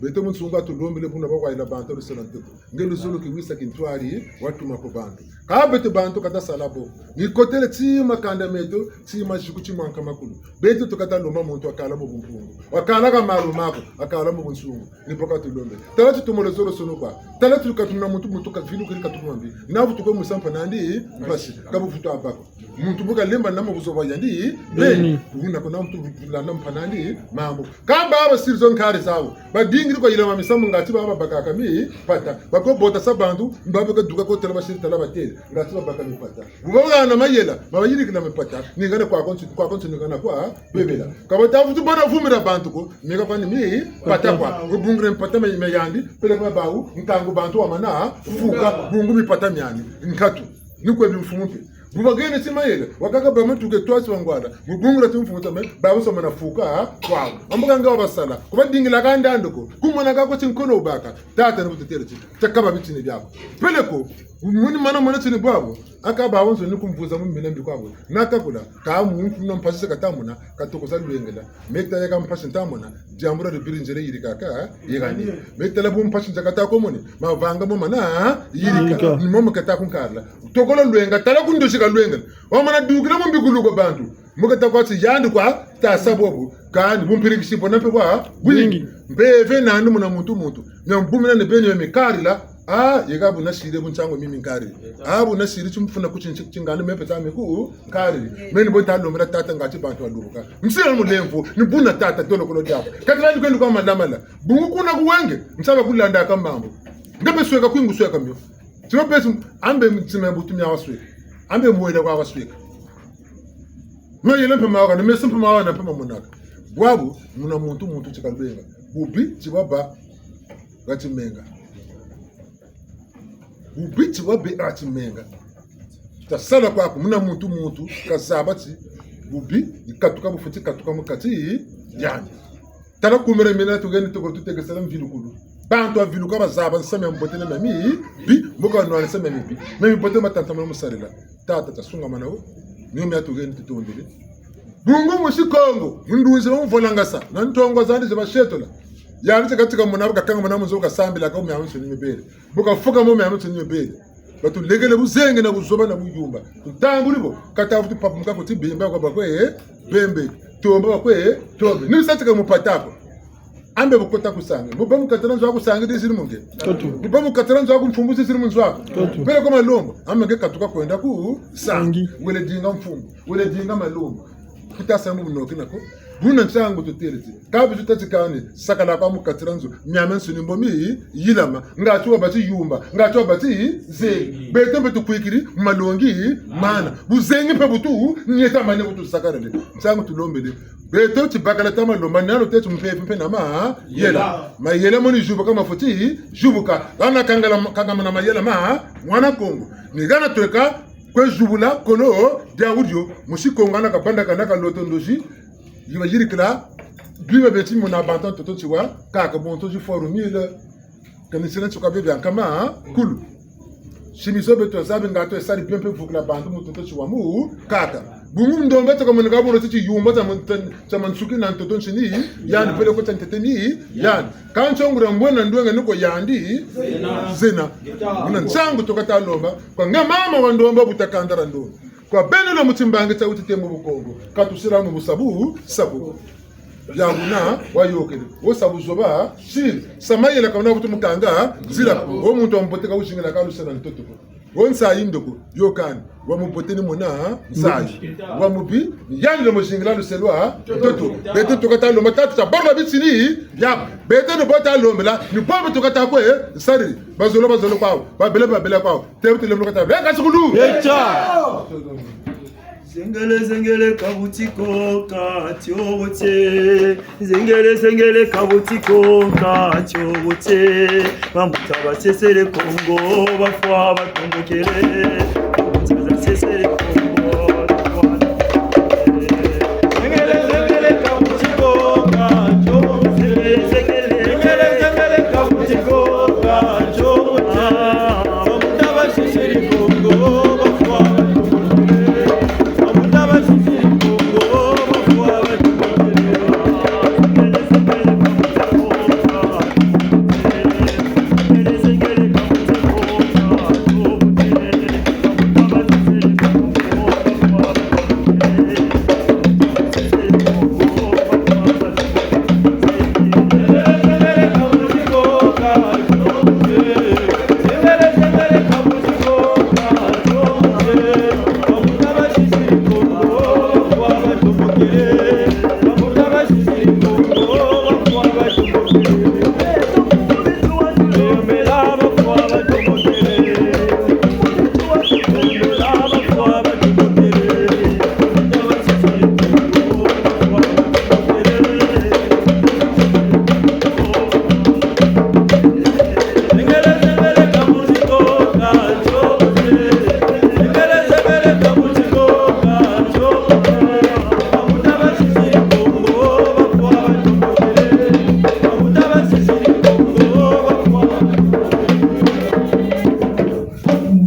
Beto mu nsunga tulombele buna ba wayila bantu lusala ntuku. Nge luzolo kiwisa kintwari, watuma ko bantu. Ka beto bantu ka tasala bo. Ni kotele ti makanda meto, ti maziku, ti mwa nkama makulu. Beto tu kata lomba muntu wakala mu bumpungu. Wakala ka malu mako, wakala mu bunsungu. Ni bo ka tulombe. Tala ti tumolo zolo sono kwa. Tala ti katumuna muntu, muntu kavilukiri katuku mambi. Na vutu ko musa mpanandi, mpasi. Ka bu vutu abako. Muntu bu kalemba na mu buzoba yandi, beni. Beni. Wuna ko na muntu bu landa mpanandi, mambu. Kamba aba siri zo nkari zawu. Badingiri kwa yila ma misamu ngati baba bakaka mipata. Bako bota sa bantu, mbabe ka duka ko tala basiri tala batele. Ngati babaka mipata. Bu babaka na mayela, babayirikila mipata. Ni ngana kwa konso, kwa konso ni ngana kwa bebela. Ka bata vutu bana vumira bantu ko, meka kwa ni mipata kwa. Bubungire mipata me, me yandi, peleko bawu, ntangu bantu wamana, fuka, bungu mipata miandi. Nkatu. Ni kwe bimfumu mpe. Bu bagene ti mayela, wakaka ba matuke twasi wangwala. Bubungula ti mfumu tame, babu somana fuka, ha? Kwawu. Ambuka nga wabasala. Ku badingila ka ndando ko. Kumona ka ko ti nkono wubaka. Tata ni bu tutele ti. Takaba bitini biaku. Peleko, muni mana mona tini bwabu. Aka bawu nzo ni kumvuza mu mina mbi kwabu. Na kakula, ka mu mfumu na mpasi se katamona, katokoza lwengela. Me tala yeka mpasi ntamona, diambu dia dibiri nzele yirikaka, yirani. Me tala bu mpasi nza kata ko moni, mavanga mo mana, yirika. Yirika. Ni mo mukata kunkarila. Tokolo lwenga, tala ku ndosi ka lwenga. Wamana dukila mu mbikulu kwa bantu. Mukata kwa ti yandi kwa, tasa bobo. Kani, bumpirikisi bona mpe bwa, bwingi. Bwingi. Mpeve nandi muna muntu muntu. Nyambumina ni beni mikarila. Ah, yeka bu nasiri bu nsangu mimi nkariri. Ah, bu nasiri timfuna ku ti nsi-, tingandi me mpe tami ku nkariri. Me ni bo ntalombela tata ngati bantu balubuka. Nsila mulemvo, ni buna tata tolo kolo diaku. Katala ni kwendi kwa malamala. Bungu kuna ku wenge, nsaba kulanda ka mambu. Nge mpe sweka kwingu sweka mio. Tima pesi, ambe ntima butu mia wasweka. Ambe mwela kwa wasweka. Mayela mpe mawa, na meso mpe mawa, na mpe mamonaka. Bwabu, muna muntu muntu ti kalwenga. Bubi, ti baba, ngati menga. Bubi ti bwabe ati menga. Tasala kwaku, muna muntu muntu, kazaba ti, bubi, ni katuka bufweti katuka mu kati, yandi. Tala kumira mina tugeni toko tutekesela mvilukulu. Bantu baviluka bazaba nsamu mia mbote na mia mibi, mbo ka banwanisa mia mibi. Mia mibote matantamana mu sarila. Tata tasungamana wo. Nio mia tugeni tutondele. Bungu musi Kongo, mu ndunzi ba mvolangasa, na ntongo zandi zi basetola. Yandi ti katika mona, bu kakanga mona mu nzo bu kasambila ka mu miamiansoni mibele. Bu kafuka mu miamiansoni mibele. Batulekele buzengi na buzoba na buyumba. Tutambuli bo, kata vutu papumuka ko ti bemba kwa bakwe, eh, bembe. Tomba bakwe, eh, tombe. Ni sa tika mupata ko. Ambe bu kota ku sangi. Bu bâ mu kati dia nzo aku sangi di ziri mu nge. Katu. Bu bâ mu kati dia nzo aku mfumbu di ziri mu nzo aku. Katu. Peleko malombo. Ambe nge katuka kwenda ku sangi. Sangi. Wele dinga mfumbu. Wele dinga malombo. Kuta sa mu bunoki nako. Buna nsangu tutêle ti, ka bizu tâ ti kani, sakala kwa mu kati dia nzo, miamiansoni mbo miyilama, ngatu wabâ ti yumba, ngatu wabâ ti zengi. Beto mpe tukwikiri malongi mana. Buzengi mpe butu, nieta mane butu sakarele. Nsangu tulombele. Beto ti bakala tama lomba, nalo teti mpeve mpe na mayela. Mayela mo ni zubuka mafweti zubuka. Hana kangala, kangama na mayela ma mwana Kongo. Ni hana tweka kwe zubula kolo dia wudio. Musi Kongo hana kabanda kana kaloto ndozi. Yiba yirikila. Biba beti mona bantu ntoto tiwa. Kaka bonto zi formule. Kanisila nsuka bia bia nkama, kulu. Simizo beto zabi ngatu esari bien mpe vukila bantu mu ntoto tiwa mu kaka. Bungu ndombe toka moneka bulo ti tiyumba tia mu-, tia, tia mansuki na ntoto nsini, yandi peleko tia ntete ni, yandi. Kansi ngura mbwena ndwenga niko yandi, zena. Muna nsangu toka talomba, kwa nga mama wa ndombe buta kanda dia ndombe. Kwa beno na mu timbangi tia wuti te mu Bukongo, ka tusila mu busabu, sabu. Bia buna, wayôkele. Wo sabu zoba, siri. Sa mayela ka wuna butu mukanga, nzila. Wo muntu wa mbote ka wuzingila ka lusela ntoto ko. Wo nsayi ndoko, yôkani. Wa mubote ni mona, nsayi. Wa mubi, ni yandi lo muzingila luselwa, ntoto. Beto tuka talomba tatu tia barba bitini, ya. Beto ni bo talombela, ni bo tuka takwe, nsari. Bazolo, bazolo kwawu. Babele, babele kwawu. Tebu, tebu, lomba kata. Beka sukulu! Echa! Zengele, zengele, kabutiko, katiobote. Zengele, zengele, kabutiko, katiobote. Bambuta basesele Kongo, bafwa batombokele. Bambuta basesele Kongo, bafwa batombokele. Zengele, zengele, kabutiko, katiobote. Zengele, zengele, kabutiko, katiobote. Bambuta basesele Kongo, bafwa batombokele.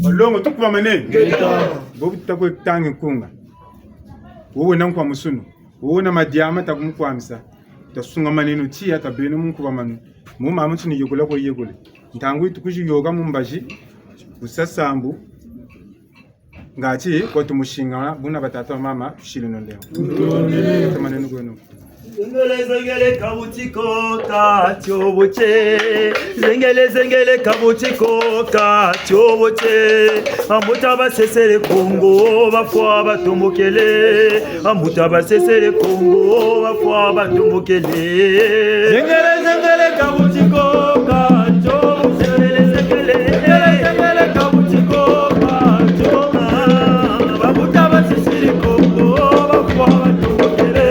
Balongo, tukubamane. Ngeta. Bobu tutakwe tangi nkunga. Wowe na nkwa musunu. Wowe na madiama takumukwamisa. Tasungamaneno tiya tabeno mu nkubamanu. Mu mama ntini yekula ko yekule. Ntangu yi tukuzi yoka mu mbazi. Busa sambu. Ngati, kwa tumusingana, buna batata bamama, tusileno nlemvo. Tamaneno kweno. Zengele, zengele, kabutiko, katiobote. Zengele, zengele, kabutiko, katiobote. Bambuta basesele Kongo, bafwa batombokele. Bambuta basesele Kongo, bafwa batombokele. Zengele, zengele, kabutiko, katiobote. Zengele, zengele, zengele, zengele, kabutiko, katiobote. Bambuta basesele Kongo, bafwa batombokele.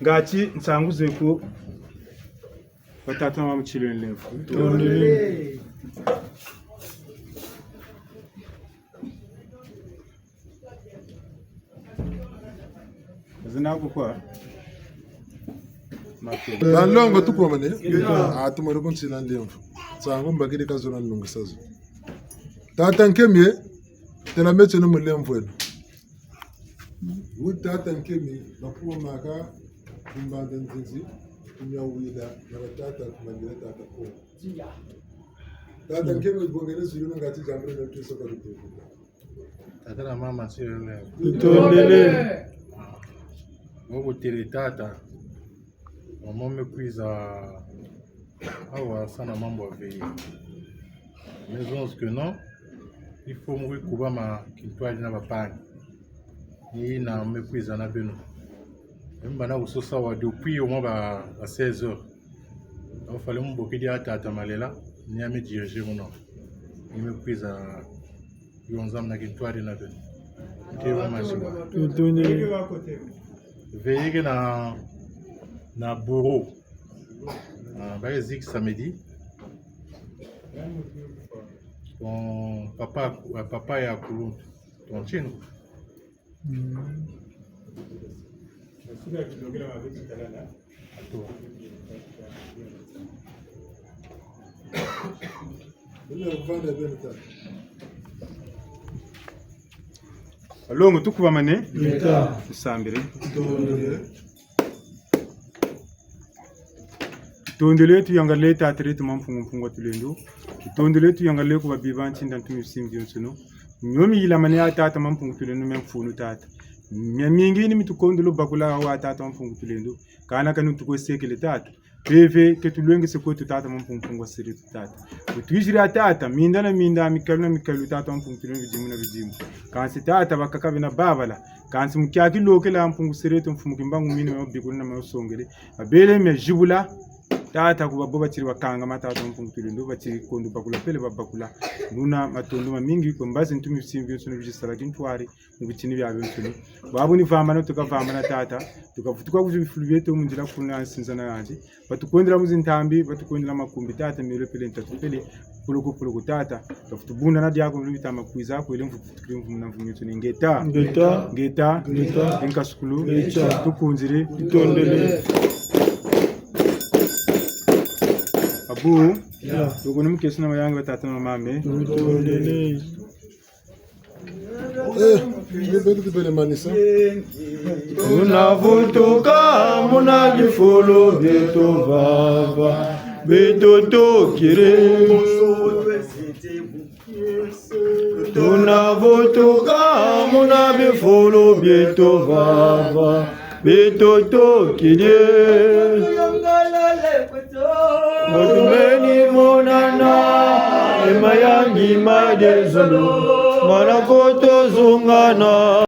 Kati nsangu zeku, batata na bamama, tilweno lemvo. Tondele. Zina kukwa. Banlongo tukubamane. Ah, tumwene ku ntsina ndemvo. Nsangu mbakiri kazona nlungisa zo. Tata Nkemie, tela metseno mu lemvo eno. Wu tata Nkemie, bakubamaka ku mbanda nzinzi, ku miawila, na batata, ku mandila tata ko. Tata Nkemie, bongele zulu ngati diambu na tuso kwa lutuku. Tata na mama, tilweno lemvo. Tutondele. Mu butiri tata, mama me kwiza awa sa na mambu ya veillée. Mais je pense que non, il faut mu kubama kintwari na bampangi. Ni yina me kwiza na beno. Mba na kusosa awa depuis au moins ba, ba seize heures. Il fallait mu bokidi ya tata Malela, ni ya me diriger muna. Ni me kwiza yonza muna kintwari na beno. Ke wa masiwa. Tutondele. Veillée ke na, na bureau. Ah, ba zik samedi. Ton papa, euh, papa ya kuluntu. Ton tchino. Mm. Balongo, tukubamane. Ngeta. Tusambire. Tutondele. Tutondele, tuyangalele tata dieto Mampungu Mpungu wa Tulendo. Tutondele, tuyangalele ku babi ba ntinda ntu misimbi yonsono. Mio miyilamane ya tata Mampungu Tulendo, mia mfunu tata. Miamingi ni mi tukondolo bakula wa tata Mampungu Tulendo. Kana kanu tukwe sekele tata. Mpeve ke tulwengese kweto tata Mampungu Mpungu wa siri tata. Wutwiziri ya tata, minda na minda, mikalu na mikalu tata Mampungu Tulendo, bidimu na bidimu. Kansi tata bakaka bena babala. Kansi mu kiaki lokela Mpungu siri to Mfumu Kimbangu mina ma bikulu na ma songele. Babele mia zibula. Tata ku babo batiri bakangama tata Mampungu Tulendo, batiri kondo bakula pele babakula. Buna matondo mamingi kwe mbazi ntu misimbi yonsono bizi sala kintwari. Mu bitini bia biansoni. Bwabu ni vambana, tuka vambana tata. Tuka vutuka kuzi bifulu bieto mu nzila kuna nsinza na yanzi. Batukwendela mu zintambi, batukwendela makumbi tata, miole pele ntatu pele. Puluku, puluku tata. Tuka vutu bunda na diaku, mulu bitama kwiza, kwele mvutu tukiri mvumu na mvumu yotuni. Ngeta. Ngeta. Ngeta. Ngeta. Nkasukulu. Ngeta. Tukunziri. Tutondele. Abu. Ya. Tuku ni mukesi na mayangi ba tata na mama. Tutondele. Eh, ni beto tubele manisa. Tunavutuka muna bifulu bieto vava, beto tukiri. Tunavutuka muna bifulu bieto vava, beto tukiri. Batumeni monana, e mayangi ma dezolo, mana koto zungana.